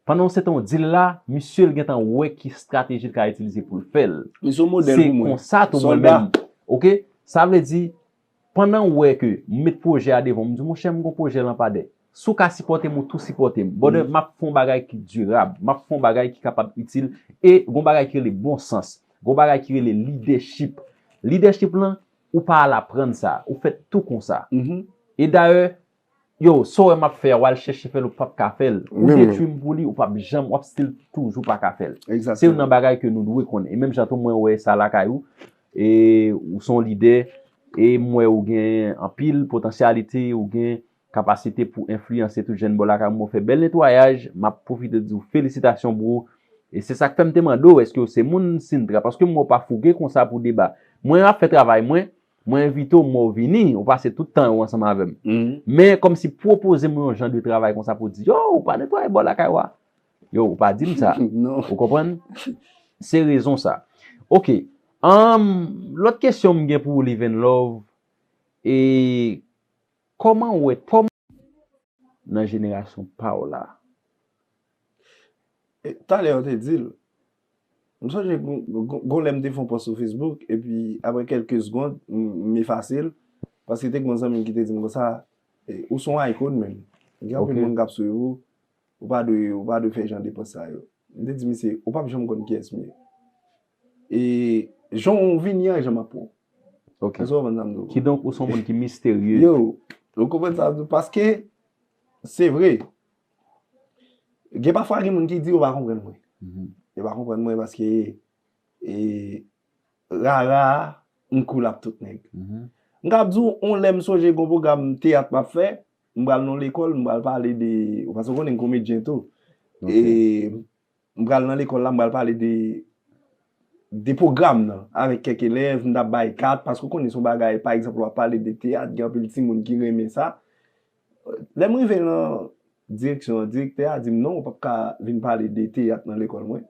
Pandan se tan w di l la, misye l gentan wè ki estrateji l ka itilize pou l fè l. Li se yon modèl pou mwen. Se konsa tou mwen menm. Oke? Sa vle di, pandan w wè ke m met pwojè a devan w, m di, "Monchè, m gon pwojè lanpadè." Si w ka sipòte m, ou tou sipòte m. Brother, m ap fè yon bagay ki dirab. M ap fè yon bagay ki kapab itil. E gon bagay ki rele bon sans. Gon bagay ki rele lidèchip. Lidèchip lan, ou pa al aprann sa. Ou fèt tou konsa. E dayè, yo, sa w wè m ap fè a, w al chèche fè l, ou p ap ka fè l. Ou detwi m pou li, ou p ap janm, w ap still toujou pa ka fè l. Se youn nan bagay ke nou dwe konnen. E menm jan tou, mwen wè sa lakay ou. E ou se yon lidè. E m wè ou gen anpil potansyalite, ou gen kapasite pou enfliyanse tout jèn bò lakay mwen. Ou fè bèl netwayaj. M ap pwofite di w felisitasyon, bro. E se sa k fè m te mande w, èske w se moun Sintra? Paske m wè w pa fouge konsa pou Deba. Mwen ap fè travay mwen, mwen envite w, m wè w vini, ou pase tout tan ou ansanm avè m. Men kòmsi pwopoze m yon jan de travay konsa pou di, "Yo, ou pa netwaye bò lakay ou a." Yo, ou pa di m sa. Ou konprann? Se rezon sa. Oke. Anm, lòt kesyon m gen pou ou, Live and Love, e kòman w wè, kòman nan jenerasyon pa w la? E, talè yo te di l. M sonje gon, gon, gon lè m te fè yon pòs sou Facebook, epi apre kèlke segond, m, m efase l, paske te gen yon zanmi m ki te di m konsa, e, "Ou se yon icon menm." Gen anpil moun k ap swiv ou, ou pa dwe, ou pa dwe fè jan de pòs sa yo. M te di misye, "Ou p ap janm konn kiyès m ye." E jan w vini an, jan m ap pran w. Èske w konprann sa m di w? Kidonk, ou se yon moun ki misterye. Yo, ou konprann sa m di w? Paske, se vre. Gen pafwa gen moun ki di yo pa konprann mwen. Yo pa konprann mwen paske, e, rara, m cool ak tout nèg. M ka ap di w, yon lè m sonje gon pwogram teyat m ap fè, m pral nan lekòl, m pral pale de, ou paske w konnen m komedyen tou. E m pral nan lekòl la, m pral pale de, de pwogram nan, avèk kèk elèv, m t ap bay kat, paske w konnen se yon bagay, pa egzanp, w ap pale de teyat, gen anpil timoun ki renmen sa. Lè m rive nan direksyon an, direktè a di m, "Non, ou p ap ka vin pale de teyat nan lekòl mwen."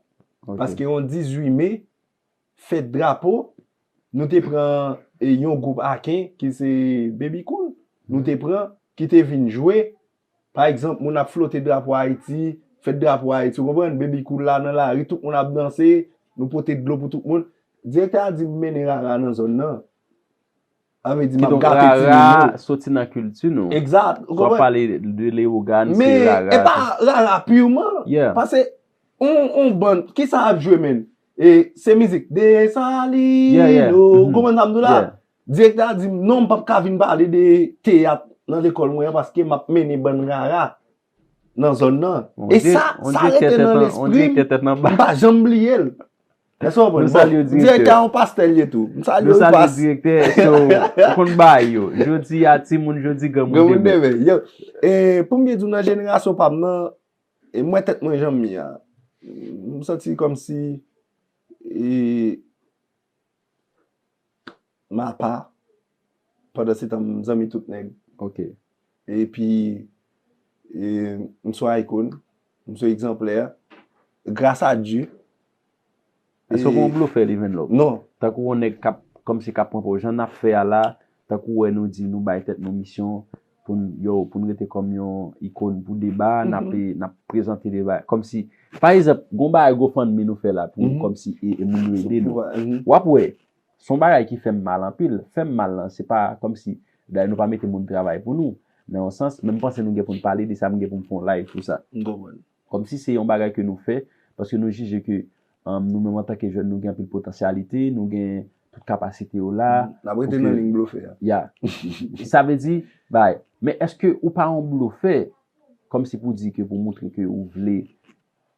Paske yon dizuit me, fèt drapo, nou te pran, e, yon gwoup Aken ki se Baby Cool. Nou te pran, ki te vin jwe. Pa egzanp, moun ap flote drapo Ayiti, fèt drapo Ayiti, ou konprann? Baby Cool la nan lari, tout moun ap danse, nou pote dlo pou tout moun. Direktè a di m mennen rara nan zòn nan. Sa vle di m ap gate timoun yo. Kidonk, rara soti nan kilti nou. Egzat, ou konprann? Swa pale de leyogàn, se rara. Men e pa rara piman. Paske on, on bann, kisa ap jwe, menn? E, se mizik, Desalino, Yeah, yeah. Mhm. Konprann sa m di w la? Yeah. Direktè a di m, non, m p ap ka vin pale de teyat nan lekòl mwen an, paske m ap mennen bann rara nan zòn nan. On E di- sa, on sa direktè rete tèt nan an- on lespri direktè m, tèt nan m ba. pa janm bliye l. Èske w konprann? Nou salye w, direktè. Direktè a yon pastè l ye tou. M salye Nou w, salye pas. Direktè, so, ou konn bagay yo. Jodi a timoun, jodi granmoun Granmoun demen. demen. Yo, e, pou m byen di w, nan jenerasyon pa m nan, e mwen tèt mwen jan m ye a. M santi kòmsi e, m apa, pandan se tan m zanmi tout nèg. Ok. Epi, e, m se yon ikòn, m se yon egzanplè, gras a Dye. Èske w pa yon blofè, Livendlove? Non. Tankou yon nèg k ap, kòmsi k ap pran pòz, jan n ap fè a la, tankou wè nou di nou bay tèt nou misyon pou n, yo, pou n rete kòm yon ikòn pou deba, n ap, n ap prezante deba. Kòmsi, pa egzanp, gon bagay GoFundMe nou fè la pou Mhm. kòmsi e, e moun yo ede nou. Pou- mhm. W ap wè, se yon bagay ki fè m mal anpil. Fè m mal lan, se pa kòmsi, dayè nou pa mete moun travay pou nou. Nan yon sans, men m panse nou gen pou n pale de sa, m gen pou m fè yon live pou sa. M konprann. Kòmsi se yon bagay ke nou fè, paske nou jije ke um, nou menm antanke jèn, nou gen anpil potansyalite, nou gen tout kapasite yo la. N ap rete Pou nan ke- liy blofè a. Ya. Sa vle di, bay. Men èske ou pa yon blofè, kòmsi pou di ke pou montre ke ou vle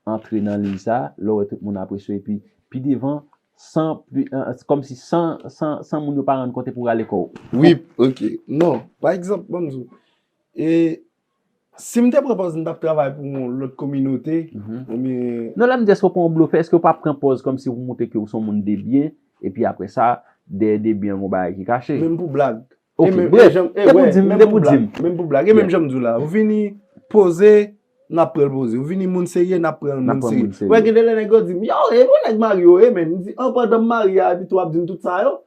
antre nan liy sa, lè w wè tout moun apresye w, epi pi devan, san, pli- eh, kòmsi san, san, san moun yo pa rann kont epi w rale kò w. Wi, ok. Non, pa egzanp, ban m di w, e, si m te pran pòz m t ap travay pou yon lòt kominote, Mhm. oubyen Non, lè m di èske w pa yon blofè, èske w pa pran pòz kòmsi pou montre ke w se yon moun de byen, epi apre sa, dèyè de byen, yon bagay ki kache? Menm pou blag. Ok, E menm- bref, e janm- e de pou wè, di m, menm de pou pou di blag, m. Menm pou blag. E menm jan m di w la, ou vini poze, n ap pran l poze. Ou vini moun serye, n ap pran l N ap moun pran serye. moun serye. Wè, gen de lè nèg yo di m, yo, e bon nèg marye w ye, men. M di, an, pandan m marye a, epi tou w ap di m tout sa yo.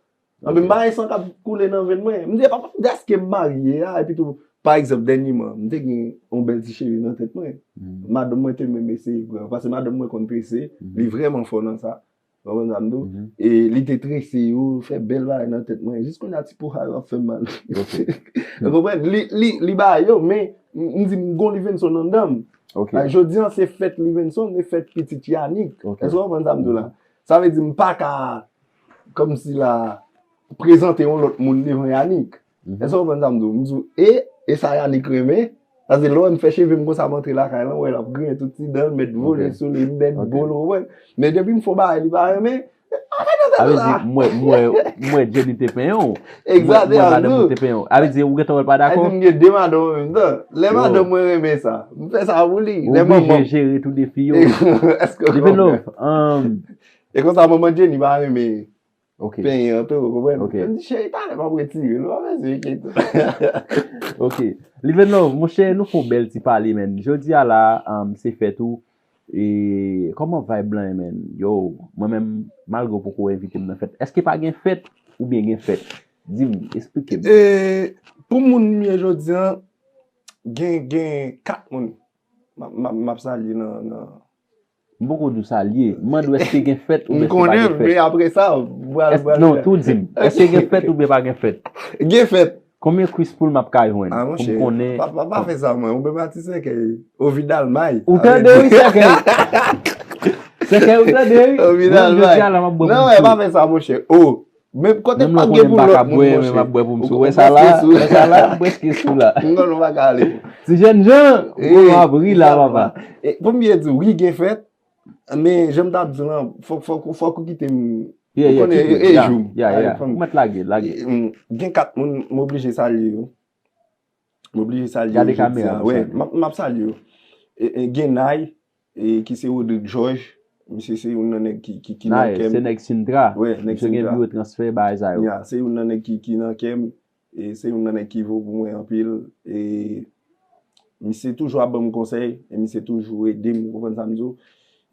Anben, m pa gen san k ap koule nan venn mwen. M di, e pa, pa dèske m marye a, epi tou, pa egzanp, dènyeman, m te gen yon bèl ti cheve nan tèt mwen. Mhm. Madanm mwen te menm eseye pran, paske madanm mwen konn trese, Mhm. li vrèman fò nan sa. Ou konprann sa m di w? Mhm. E li te trese yo, fè bèl bagay nan tèt mwen. Jis kounye a ti po sa yo ap fè m mal. Ok. Ou konprann? Li, li, li ba yo, men m m di m gon Livenson anndan m. Ok. Like, jodi an se fèt Livenson, se fèt pitit Yanick. Ok. Èske w konprann sa m di w la? Sa vle di m pa ka, kòmsi la, prezante yon lòt moun devan Yanick. Mhm. Èske w konprann sa m di w? M di w, e, e sa Yanick renmen? Paske lè w wè m fè cheve m konsa, m antre lakay lan, w wè l ap griyen tout ti dan l, mèt vole Ok. sou li, m mèt Ok. bo l, ou konprann? Men depi m fè yon bagay, li pa renmen, Sa vle di, m wè, m wè, m wè Jenny te penyen w. M wè, m wè madanm ou te penyen w. Sa vle di, ou gentan wè l pa dakò? Sa vle di m gen de madanm an menm tan. Lè Yo. Madanm mwen renmen sa, m fè sa pou li. Ou Lè manman oblije jere tout defi yo. Èske w konprann? Livenlove, um, E konsa, manman Jenny pa renmen ok. Penyen an tou, ou konprann? Ok. M di, cheri, talè m ap retire l, ou pa bezwen enkyete. Ok. Livenlove, monchè, nou fè yon bèl ti pale, menn. Jodi a la, um, se fèt ou. E kòman vibe lan ye, menn? Yo, mwen menm, malgre w poko envite m nan fèt, èske pa gen fèt oubyen gen fèt? Di m, eksplike m. E, pou moun m ye jodi an, gen, gen kat moun m ap, m ap, m ap salye nan, nan, M poko di w salye. M mande w èske gen fèt m oubyen èske pa konnen, gen fèt? Men apre sa, m pral, Èske, non, tou di m. Èske gen fèt oubyen pa gen fèt? Gen fèt. Konbyen Chris Pool m ap ka jwenn Ah, pou monchè, m konnen? Pa, pa, pa fè sa, mwen. Ou menm atis sèkèy. Ovidal may. Ou tande, wi, sèkèy. Sèkèy, ou tande, wi. Ovidal Mwen, jodi may. a la, m ap bwè Non, pou men m pa sou. Fè sa, monchè. Oh. Men kote Menm pa lè w gen konnen m pou pa lòt ka moun, bwè, men monchè. m ap bwè pou m sou. Ou Wè sa la, prèske sou. Wè sa la, m prèske sou la. Non, nou pa ka ale. Ti jèn jan, Eh, gwo mabri la, sa papa. Eh, pou m byen di w, wi, gen fèt. Men, jan m t ap di w lan, fòk, fòk, fòk ou kite m. Yeah, Ou yeah, konnen, kite. e, e, Yeah, jou. yeah, Ay, yeah. fanm. Ou mèt lage, lage. E, mm, gen kat moun, m oblije salye yo. M oblije salye yo. Gade Jodi a. Kamera, Wè, sa. M ap, m ap salye yo. E, e, gen Nay, e, ki se Rodrigue Georges. Misye se youn nan nèg ki, ki, ki nan Nay, kè m. Se nèg Sintra. Wè, nèg Misye gen Sintra. Biwo transfè, bagay sa yo. Ya, se youn nan nèg ki, ki nan kè m. E se youn nan nèg ki vo pou mwen anpil. E misye toujou ap ban m konsèy. E misye toujou ede m, ou konprann sa m di w.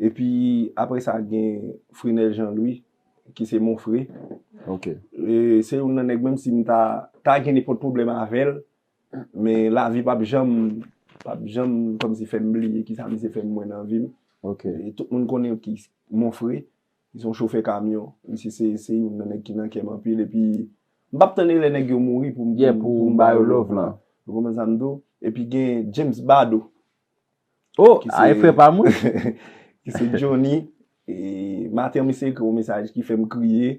Epi, apre sa, gen Frenel Jean Louis, ki se mon frè. Ok. E se youn nan nèg, menm si m ta, ta gen nenpòt pwoblèm avè l, men lavi p ap janm, p ap janm kòmsi fè m bliye kisa misye fè m mwen nan vi m. Ok. E tout moun konnen ki mon frè, li se yon chofè kamyon. Misye se, se youn nan nèg ki nan kè m anpil. Epi, m p ap tann lè nèg yo mouri pou m, Yeah, pou m, pou pou m ba ba yo yo love love lan. Ou konprann sa m di w? Epi gen James Bado. Oh, Ki a, e se- frè pa mwen. ki se Johnny. E maten an, misye ekri yon mesaj ki fè m kriye.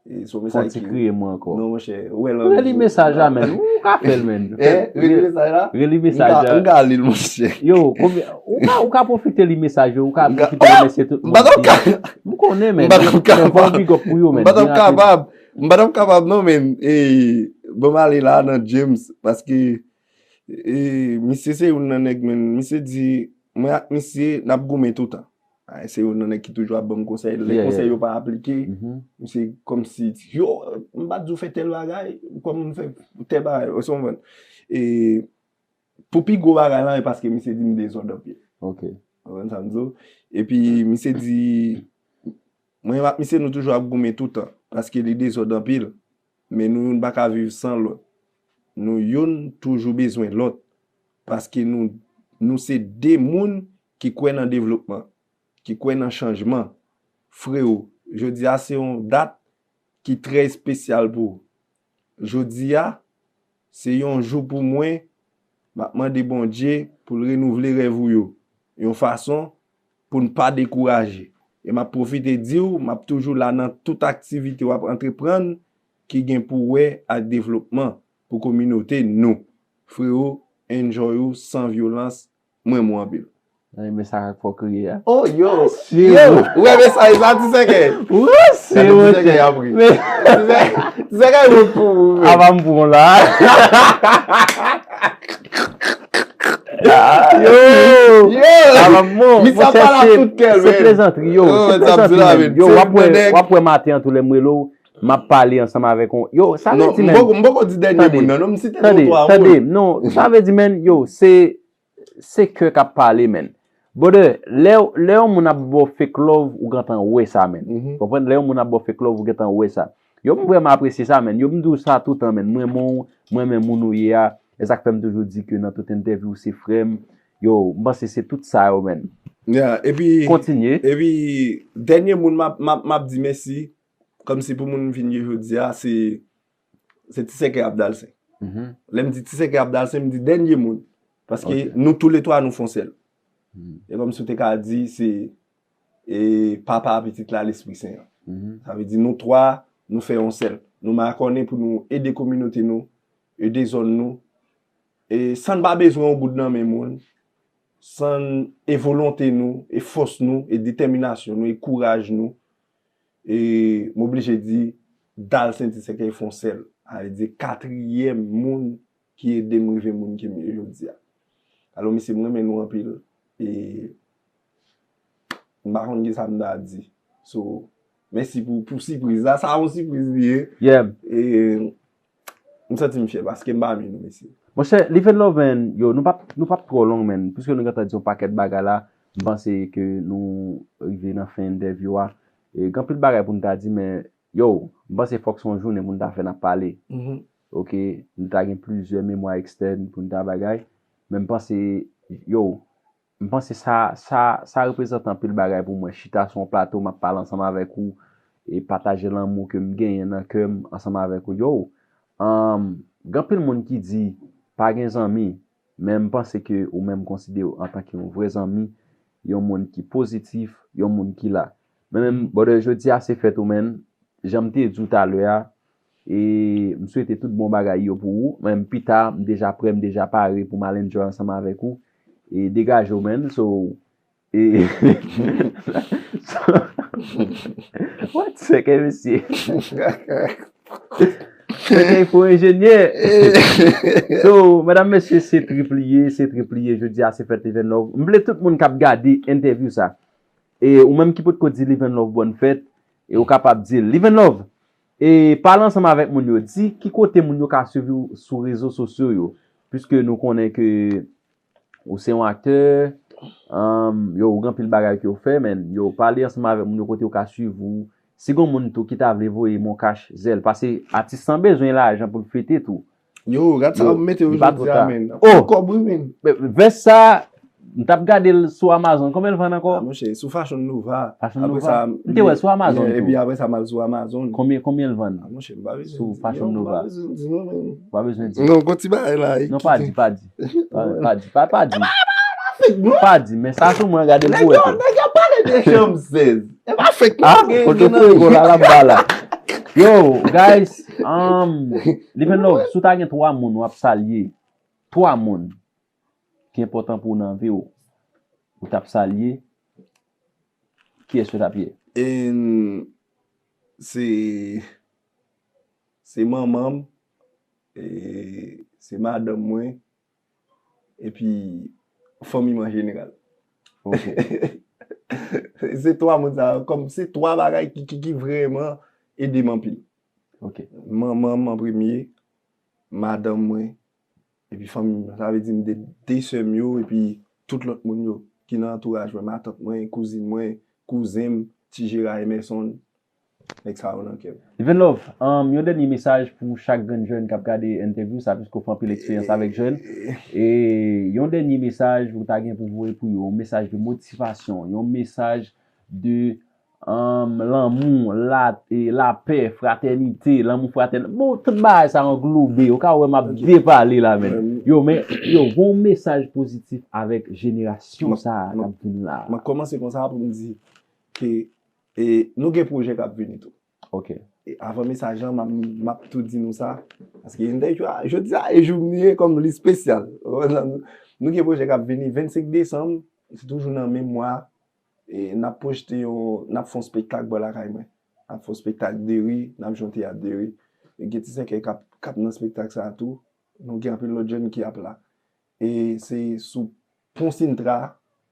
E se yon Fon mesaj ti ki kriye mwen ankò. Non, monchè, ou wè lan Reli mesaj la, menn. Ou ka fè l, menn. Eh, reli mesaj la? Reli M mesaj ka, la. M ka li l, monchè. Yo, konbyen, ou ka, ou ka pwofite li mesaj yo, ou ka M ka- pwofite remèsye tout M pa t moun ap ki ka- M konnen, M menn. pa t ap Fè yon kapab. Big up pou yo, M menn. pa t ap Byen rapid. kapab. M pa t ap kapab, non, menn. E, bon, m ale la nan James, paske e, misye se youn nan nèg, menn. Misye di, mwen ak misye, n ap goumen toutan. Ah, se youn nan nèg ki toujou ap ban m konsèy. Lè Yeah, konsèy yeah. yo pa aplike, Mhm. misye kòmsi, yo, m pa t di w fè tèl bagay, ou kòman m fè tèl bagay, ou se konprann. E pou pi gwo bagay lan, e paske misye di m dezòd anpil. Ok. Ou konprann sa m di w? Epi misye di, mwen ak misye nou toujou ap goumen toutan, paske li dezòd anpil, men nou youn pa ka viv san lòt. Nou youn toujou bezwen lòt, paske nou, nou se de moun ki kwè nan devlopman, ki kwè nan chanjman. Freo, jodi a se yon dat ki trè espesyal pou ou. Jodi a, se yon jou pou mwen, m ap mande Bondye pou l renouvle rèv ou yo, yon fason pou n pa dekouraje. E m ap pwofite di w, m ap toujou la nan tout aktivite w ap antreprann ki gen pou wè ak devlopman pou kominote nou. Freo, enjoy ou san vyolans, m renmen w anpil. Nan men sa k fò kriye a. Oh, yo! Shit. Yo! Ou wè mesaj sa, ti sèkè? Wouy, se Gade ti mwen. Sèkè y ap ri. Ti sè- ti sèkè yo pou ou, menn. Ava m pran la. Yo! Yo! Ava m bon. Misye ap pale ak tout kè l, Se menn. plezantri, yo. Yo, Se menn, sa m di plezantri, la, menn. menn. Yo, Se w ap wè, menn nèg. W ap wè maten an tou lè m rele w, m ap pale ansanm avèk ou. Yo, sa vle Non, di, m menn. poko, m poko di dènye Tande, moun nan, non, m site tande, nou twa tande, moun. Non, sa vle di, menn, yo, se, se kè k ap pale, menn. Brother, lè, lè yon moun ap ba w fake love, ou gentan wè sa, menn. Mhm. Konprann? Lè yon moun ap ba w fake love, ou gentan wè sa. Yo, m vrèman apresye sa, menn. Yo, m di w sa toutan, menn. Mwen, mwen, mwen, mwen, moun ou ye a, e sa k fè m toujou di ke nan tout entèvyou, se frè m. Yo, m panse se tout sa yo, menn. Yeah, epi, Kontinye. Epi, dènye moun m ap, m ap, m ap di mèsi, kòmsi pou moun m vin ye jodi a, se, se Ti Sèkè Abdalsen. Mhm. Lè m di Ti Sèkè Abdalsen, m di dènye moun. Paske Ok. Nou tou le twa, nou fon sèl. Mhm. E kòmsi w te ka di, se e Papa a, Pitit la, Lespri Sen an. Mhm. Sa vle di nou twa, nou fè yon sèl. Nou makònen pou nou ede kominote nou, ede zòn nou, e san n pa bezwen yon goud nan men moun, san n, e volonte nou, e fòs nou, e detèminasyon nou, e kouraj nou, e m oblije di, Dalsen Ti Sèkè fon sèl. Sa vle di katriyèm moun ki ede m rive moun ke m ye jodi a. Alò, mesye, m renmen nou anpil. E m pa konn ki sa m ta di. So, mèsi pou, pou sipriz la. Sa yon sipriz li ye. Yeah. E m santi m fyè paske m pami nou, mesye. Monchè, Live and Love, man, yo, nou p ap, nou p ap twò long, man. Piske nou gentan di yon pakèt bagay la, m panse ke nou rive nan fen entèvyou a. E gen anpil bagay pou n ta di, men, yo, m panse fòk se yon jounen pou n ta fè n ap pale. Mhm. Ok, nou ta gen plizyè memwa ekstèn pou n ta bagay. Men m panse, yo, m panse sa, sa, sa reprezante anpil bagay pou mwen. Chita sou yon plato, m ap pale ansanm avèk ou, e pataje lanmou ke m genyen nan kè m ansanm avèk ou. Yo, um, gen anpil moun ki di, pa gen zanmi, men m panse ke ou menm konsidere w antanke yon vrè zanmi, yon moun ki pozitif, yon moun ki la. Men menm, brother, jodi a se fèt ou, man. Jan m te di w talè a, e m swete tout bon bagay yo pou ou. Men pita, m deja prè, m deja pare pou m al enjoy ansanm avèk ou. E degaje w, man. So, e, so, what? Se ke mesye. Se ke fo enjenyè. So, medam, mesye, se trip li ye, se trip li ye. Jodi a, se fèt Live and Love. M vle tout moun k ap gade entèvyou sa. E ou menm ki potko di Live and Love bòn fèt, e ou kapab di l. Live and Love, e pale ansanm avèk moun yo. Di ki kote moun yo ka swiv ou sou rezo sosyo yo. Piske nou konnen ke ou se yon aktè, um, yo, ou gen anpil bagay ke w fè, men yo, pale ansanm avèk moun yo kote yo ka swiv ou. Si gen moun tou ki ta vle voye m yon kach, Zèl, paske atis lan bezwen lajan pou l fete tou. Yo, gad sa Yo, w mete yo li pa jodi twò a, ta. Man. Oh! Kòb, wi, man. Vès sa, m t ap gade l sou Amazon. Konbyen l vann ankò? Ah, monchè, sou Fashion Nova. Fashion Apre Nova? Sa, M te wè l sou Amazon yeah, tou. Epi apre sa, m al sou Amazon. Konbyen, konbyen l vann? Ah, monchè, m pa bezwen Sou di. Fashion Non, m pa Nova. Bezwen di, non, men. Ou pa bezwen di. Non, gon ti bagay la. Non, pa di, pa di. Pa, pa di, pa, pa di. Fake, non? Pa di, men sa sou mwen, gade l Nèg pou wè yo, tou. Nèg yo pa Chèche m sèz. E pa fake non, Ah, gen kote gen nan Fuego la l ap ba la. Yo, guys, um, Living Love, si w ta gen twa moun w ap salye, twa moun ki enpòtan pou w nan vi w, ou t ap salye, kiyès yo t ap ye? And se se manman m, e, se madanm mwen, epi fanmi m an jeneral. Ok. Se twa moun sa yo, kòm se twa bagay ki, ki, ki vrèman ede m anpil. Ok. Manman m an premye, madanm mwen, epi fanmi m. Sa vle di m de, de sè m yo, epi tout lòt moun yo ki nan antouraj mwen, matant mwen, kouzin mwen, kouzen m, Ti Jera Emerson, nèg sa yo nan kè m. Living Love, um, yon dènye mesaj pou chak grenn jèn k ap gade entèvyou sa, piske w fè anpil eksperyans avèk jèn. E yon dènye mesaj ou ta gen pou voye pou yo, yon mesaj de motivasyon, yon mesaj de um, lanmou, la, e, lapè, fratènite, lanmou fratènèl. Bon, tout bagay sa anglobe, ou ka wè m ap depale la, men. Yo, men, yo, gon mesaj pozitif avèk jenerasyon sa a k ap vin la. Mwen kòmanse konsa pou m di ke e, nou gen pwojè k ap vini tou. Ok. E avan mesaj lan, m ap, m ap tou di nou sa. Paske entèvyou a, jodi a, e jou m ye kòm li espesyal. Nou gen pwojè k ap vini, vennsenk desanm, se toujou nan menm mwa. E n ap pwojte yon, n ap fè yon spektak bò lakay mwen. N ap fè yon spektak de ri, n ap jwe yon teyat de ri. E gen ti sèkèy k ap, k ap nan spektak sa a tou. Nou gen anpil lòt jèn ki ap la. E se sou Pon Sintra,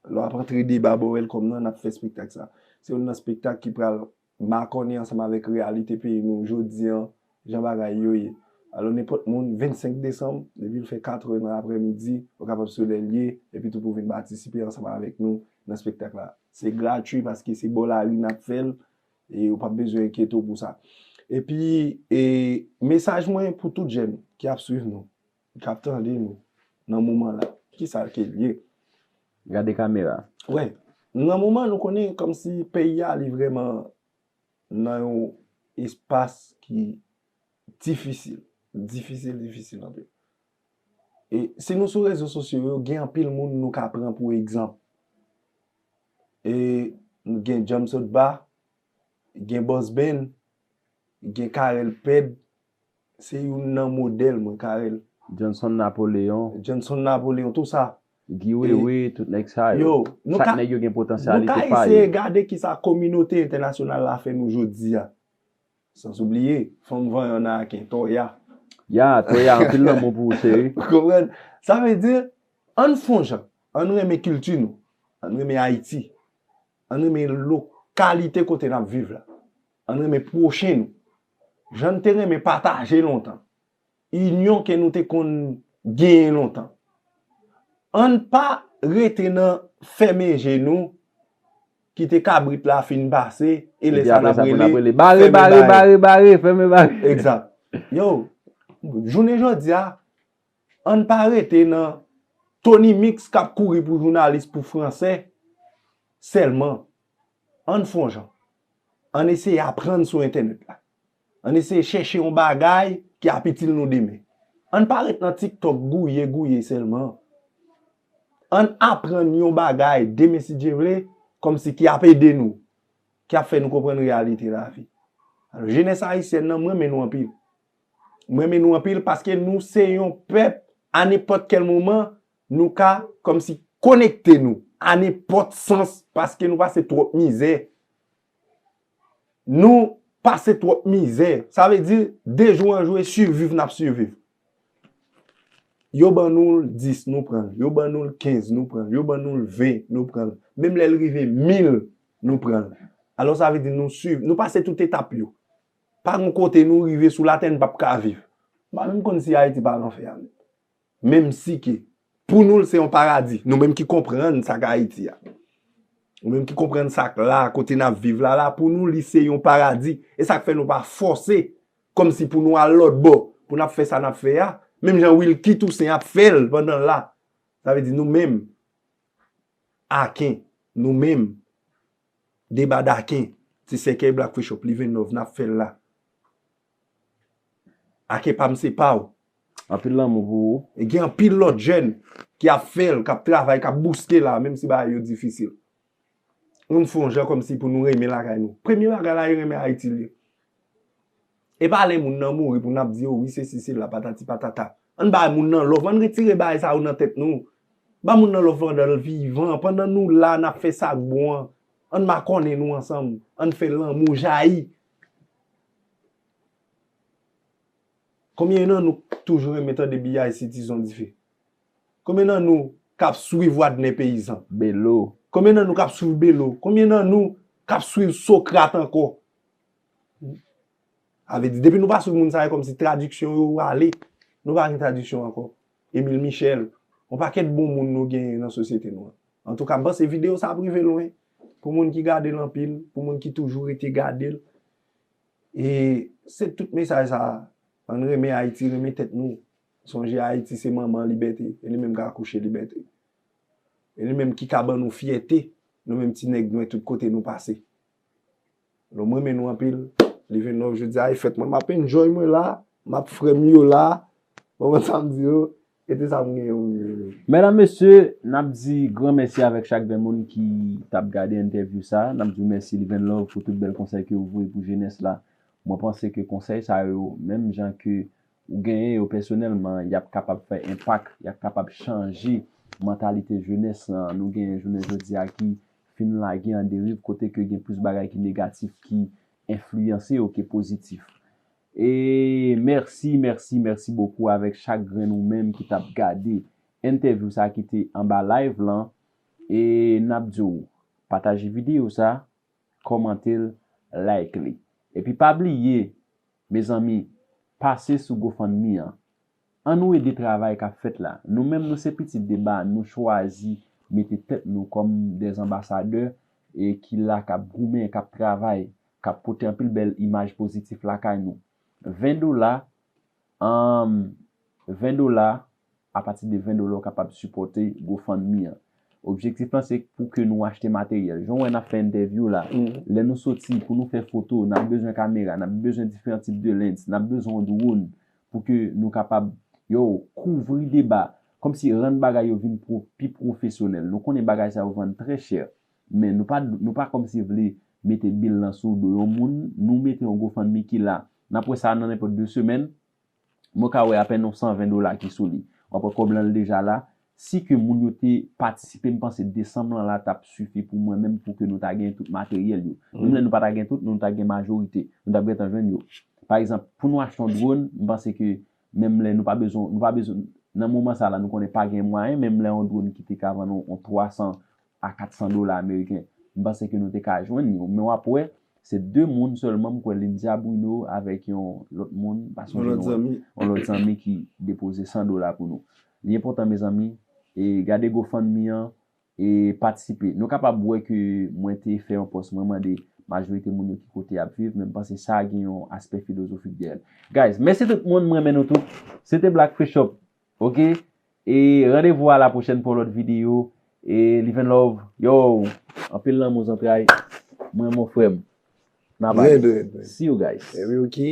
lè w ap antre Deba bò Welcome nan, n ap fè spektak sa. Se youn nan spektak ki pral makònen ansanm avèk reyalite peyi nou jodi an, jan bagay yo ye. Alò, nenpòt moun, vennsenk desanm, depi l fè katrè nan aprèmidi, ou kapab sou lè l ye, epi tou pou vin patisipe ansanm avèk nou nan spektak la. Se gratui paske se bò lari n ap fè l, e ou p ap bezwen enkyete w pou sa. Epi, e, mesaj mwen pou tout jèn ki ap swiv nou, k ap tande nou nan moman la, kisa ke l ye? Gade kamera. Wè, nan moman nou konnen kòmsi peyi a li vrèman nan yon espas ki difisil, difisil, difisil anpil. E si nou sou rezo sosyo yo, gen anpil moun nou ka pran pou egzanp. E gen Jamsotba, gen Boss Ben, gen Carel Ped, se youn nan modèl mwen, Carel. Johnson Napoleon. Johnson Napoleon, tou sa. Guy Wewe, tout nèg sa yo. Yo, nou Chak ka, nèg yo gen nou ka potansyalite pa eseye yo. Gade kisa kominote entènasyonal la fè nou jodi a. Sans oubliye, fanm vanyan nan Aken, Toya. Ya, Toya, anpil lanmou pou ou, cheri. Ou konprann? Sa vle di, ann fè yon jan, ann renmen kilti nou, ann renmen Ayiti, ann renmen lokalite kote n ap viv la, ann renmen pwochen nou, jan n te renmen pataje lontan, inyon ke nou te konn genyen lontan. Ann pa rete nan fèmen je nou, kite kabrit la fin pase, e lè Epi sa n apre ap sa, pou n ap rele, rele, bare, fèmen bare, bare. Bare, bare, fèmen bare. Egzak. Yo, jounen jodi a, ann pa rete nan Tony Mix k ap kouri pou jounalis pou fransè sèlman. Ann fè yon jan. Ann eseye aprann sou entènèt la. Ann eseye chèche yon bagay ki ap itil nou demen. Ann pa ret nan TikTok gouye, gouye sèlman. Ann aprann yon bagay demen si Dye vle, kòmsi ki ap ede nou, ki ap fè nou konprann reyalite lavi. Alò, jenès ayisyèn nan, mwen renmen nou anpil. Mwen renmen nou anpil paske nou se yon pèp, a nenpòt kèl moman, nou ka kòmsi konekte nou, a nenpòt sans, paske nou pase twòp mizè. Nou pase twòp mizè. Sa vle di, de jou an jou, e siviv n ap siviv. Yo ban nou l dis, nou pran l. Yo ban nou l kenz, nou pran l. Yo ban nou l ven, nou pran l. Menm lè l rive mil, nou pran l. Alò, sa vle di nou swiv, nou pase tout etap yo. Pa gon kote nou rive sou latè n p ap ka viv. M pa menm konn si Ayiti pa lanfè a menm. Menm si ke, pou nou, l se yon paradi. Nou menm ki konprann sa k Ayiti a. Nou menm ki konprann sa k la, kote n ap viv la, la, pou nou, li se yon paradi. E sa k fè nou pa fòse, kòmsi pou nou al lòt bò, pou n ap fè sa n ap fè a. Menm jan Wilky Toussaint ap fè l pandan l la. Sa vle di nou menm, Aken, nou menm, Deba Daken, se sèkèy Black Free Shop, Living Love, n ap fè l la. Aken pa m se pa w. Anpil lanmou pou ou. E gen anpil lòt jèn ki ap fè l, k ap travay, k ap bouske la, menm si bagay yo difisil. Nou fè yon jan kòmsi pou nou renmen lakay nou. Premye bagay la, e renmen Ayiti li ye. E pa lè moun nan mouri pou n ap di, o wi, sesi, sela, patati, patata. Ann bay moun nan love, ann retire bagay sa yo nan tèt nou. Ba moun nan love pandan l vivan, pandan nou la, n ap fè sa k bon an. Ann makònen nou ansanm, ann fè lanmou jayi. Konbyen nan nou k toujou renmen tande B I C T Zon Dife? Konbyen nan nou k ap swiv Wadner Peyizan? Belo. Konbyen nan nou k ap swiv Belo? Konbyen nan nou k ap swiv Sokrat ankò? Sa vle di, depi nou pa swiv moun sa yo, kòmsi tradiksyon yo ale, nou pa gen tradiksyon ankò. Emile Michel, yon pakèt bon moun nou genyen nan sosyete nou an. Antouka, m panse videyo sa ap rive lwen. Pou moun ki gade l anpil, pou moun ki toujou rete gade l, e se tout mesaj sa a. Ann renmen Ayiti, renmen tèt nou. Sonje Ayiti se manman libète, e li menm k akouche libète. E li menm ki ka ban nou fyète, nou menm ti nèg nwè tout kote nou pase. Lò mwen renmen nou anpil, Living Love jodi a e fèt mwen, m ap enjoy mwen la, m ap frè m yo la, w konprann sa m di yo, e te sa m genyen pou m di yo. Medam, mesye, n ap di gran mèsi avèk chak grenn moun ki t ap gade entèvyou sa. N ap di w mèsi, Living Love, pou tout bèl konsèy ke w voye pou jenès la. Mwen panse ke konsèy sa yo, menm jan ke ou genyen yo pèsonèlman, y ap kapab fè enpak, y ap kapab chanje mantalite jenès lan. Nou genyen jounen jodi a ki fin lage an deriv, kote ke gen plis bagay ki negatif ki enfliyanse yo ke pozitif. E mèsi, mèsi, mèsi bokou avèk chak grenn ou menm ki t ap gade entèvyou sa ki te anba live lan. E n ap di w, pataje videyo sa, kòmante l, like li. Epi pa bliye, mezanmi, pase sou GoFundMe an. Ann nou ede travay k ap fèt la. Nou menm, nou se pitit Deba, nou chwazi mete tèt nou kòm dè anbasadè e ki la k ap goumen, k ap travay, k ap pote anpil bèl imaj pozitif lakay nou. Ven dola, um, ven dola, apati de ven dola, w kapab sipòte GoFundMe an. Objektif lan, se pou ke nou achte materyèl. Jan w wè n ap fè entèvyou la, lè nou soti pou nou fè foto, n ap bezwen kamera, n ap bezwen diferan tip de lens, n ap bezwen yon drone pou ke nou kapab, yo, kouvri Deba, kòmsi rann bagay yo vin pwo-, pi pwofesyonèl. Nou konnen bagay sa yo vann trè chè, men nou pa, nou pa kòmsi vle mete bil lan sou do yon moun, nou mete yon GoFundMe ki la. N ap wè sa nan nenpòt de semèn, mwen ka wè apèn yon san ven dola ki sou li. W ap wè kòb lan deja la. Si ke moun yo te patisipe, m panse desanm lan la t ap sifi pou mwen menm pou ke nou ta gen tout materyèl yo. Menm lè nou pa ta gen tout, nou ta gen majorite. Nou t ap gentan jwenn yo. Pa egzanp, pou nou achte yon dròn, m panse ke menm lè nou pa bezwen, nou pa bezwen, nan moman sa la, nou konnen pa gen mwayen, menm lè yon dròn ki te ka vann yon, yon twa san a kat san dola ameriken, m panse ke nou te ka jwenn yo. Men w ap wè, se de moun sèlman, m kwè Lindia Bruno avèk yon lòt moun, m pa sonje non, yon lòt zanmi ki depoze san dola pou nou. Li enpòtan, mezanmi, e gade GoFundMe an, e patisipe. Nou kapab wè ke mwen te fè yon pòs, mwen mande majorite moun yo ki kote y ap viv, men m panse sa gen yon aspè filozofik dèyè l. Guys, mèsi tout moun, m renmen nou tout. Se te Black Free Shop, oke? E randevou a la pwochèn pou yon lòt videyo. E Living Love, yo, anpil lanmou zantray. Mwen, mon frè m. N a pale. Red, red, red. See you guys. Epi, oke.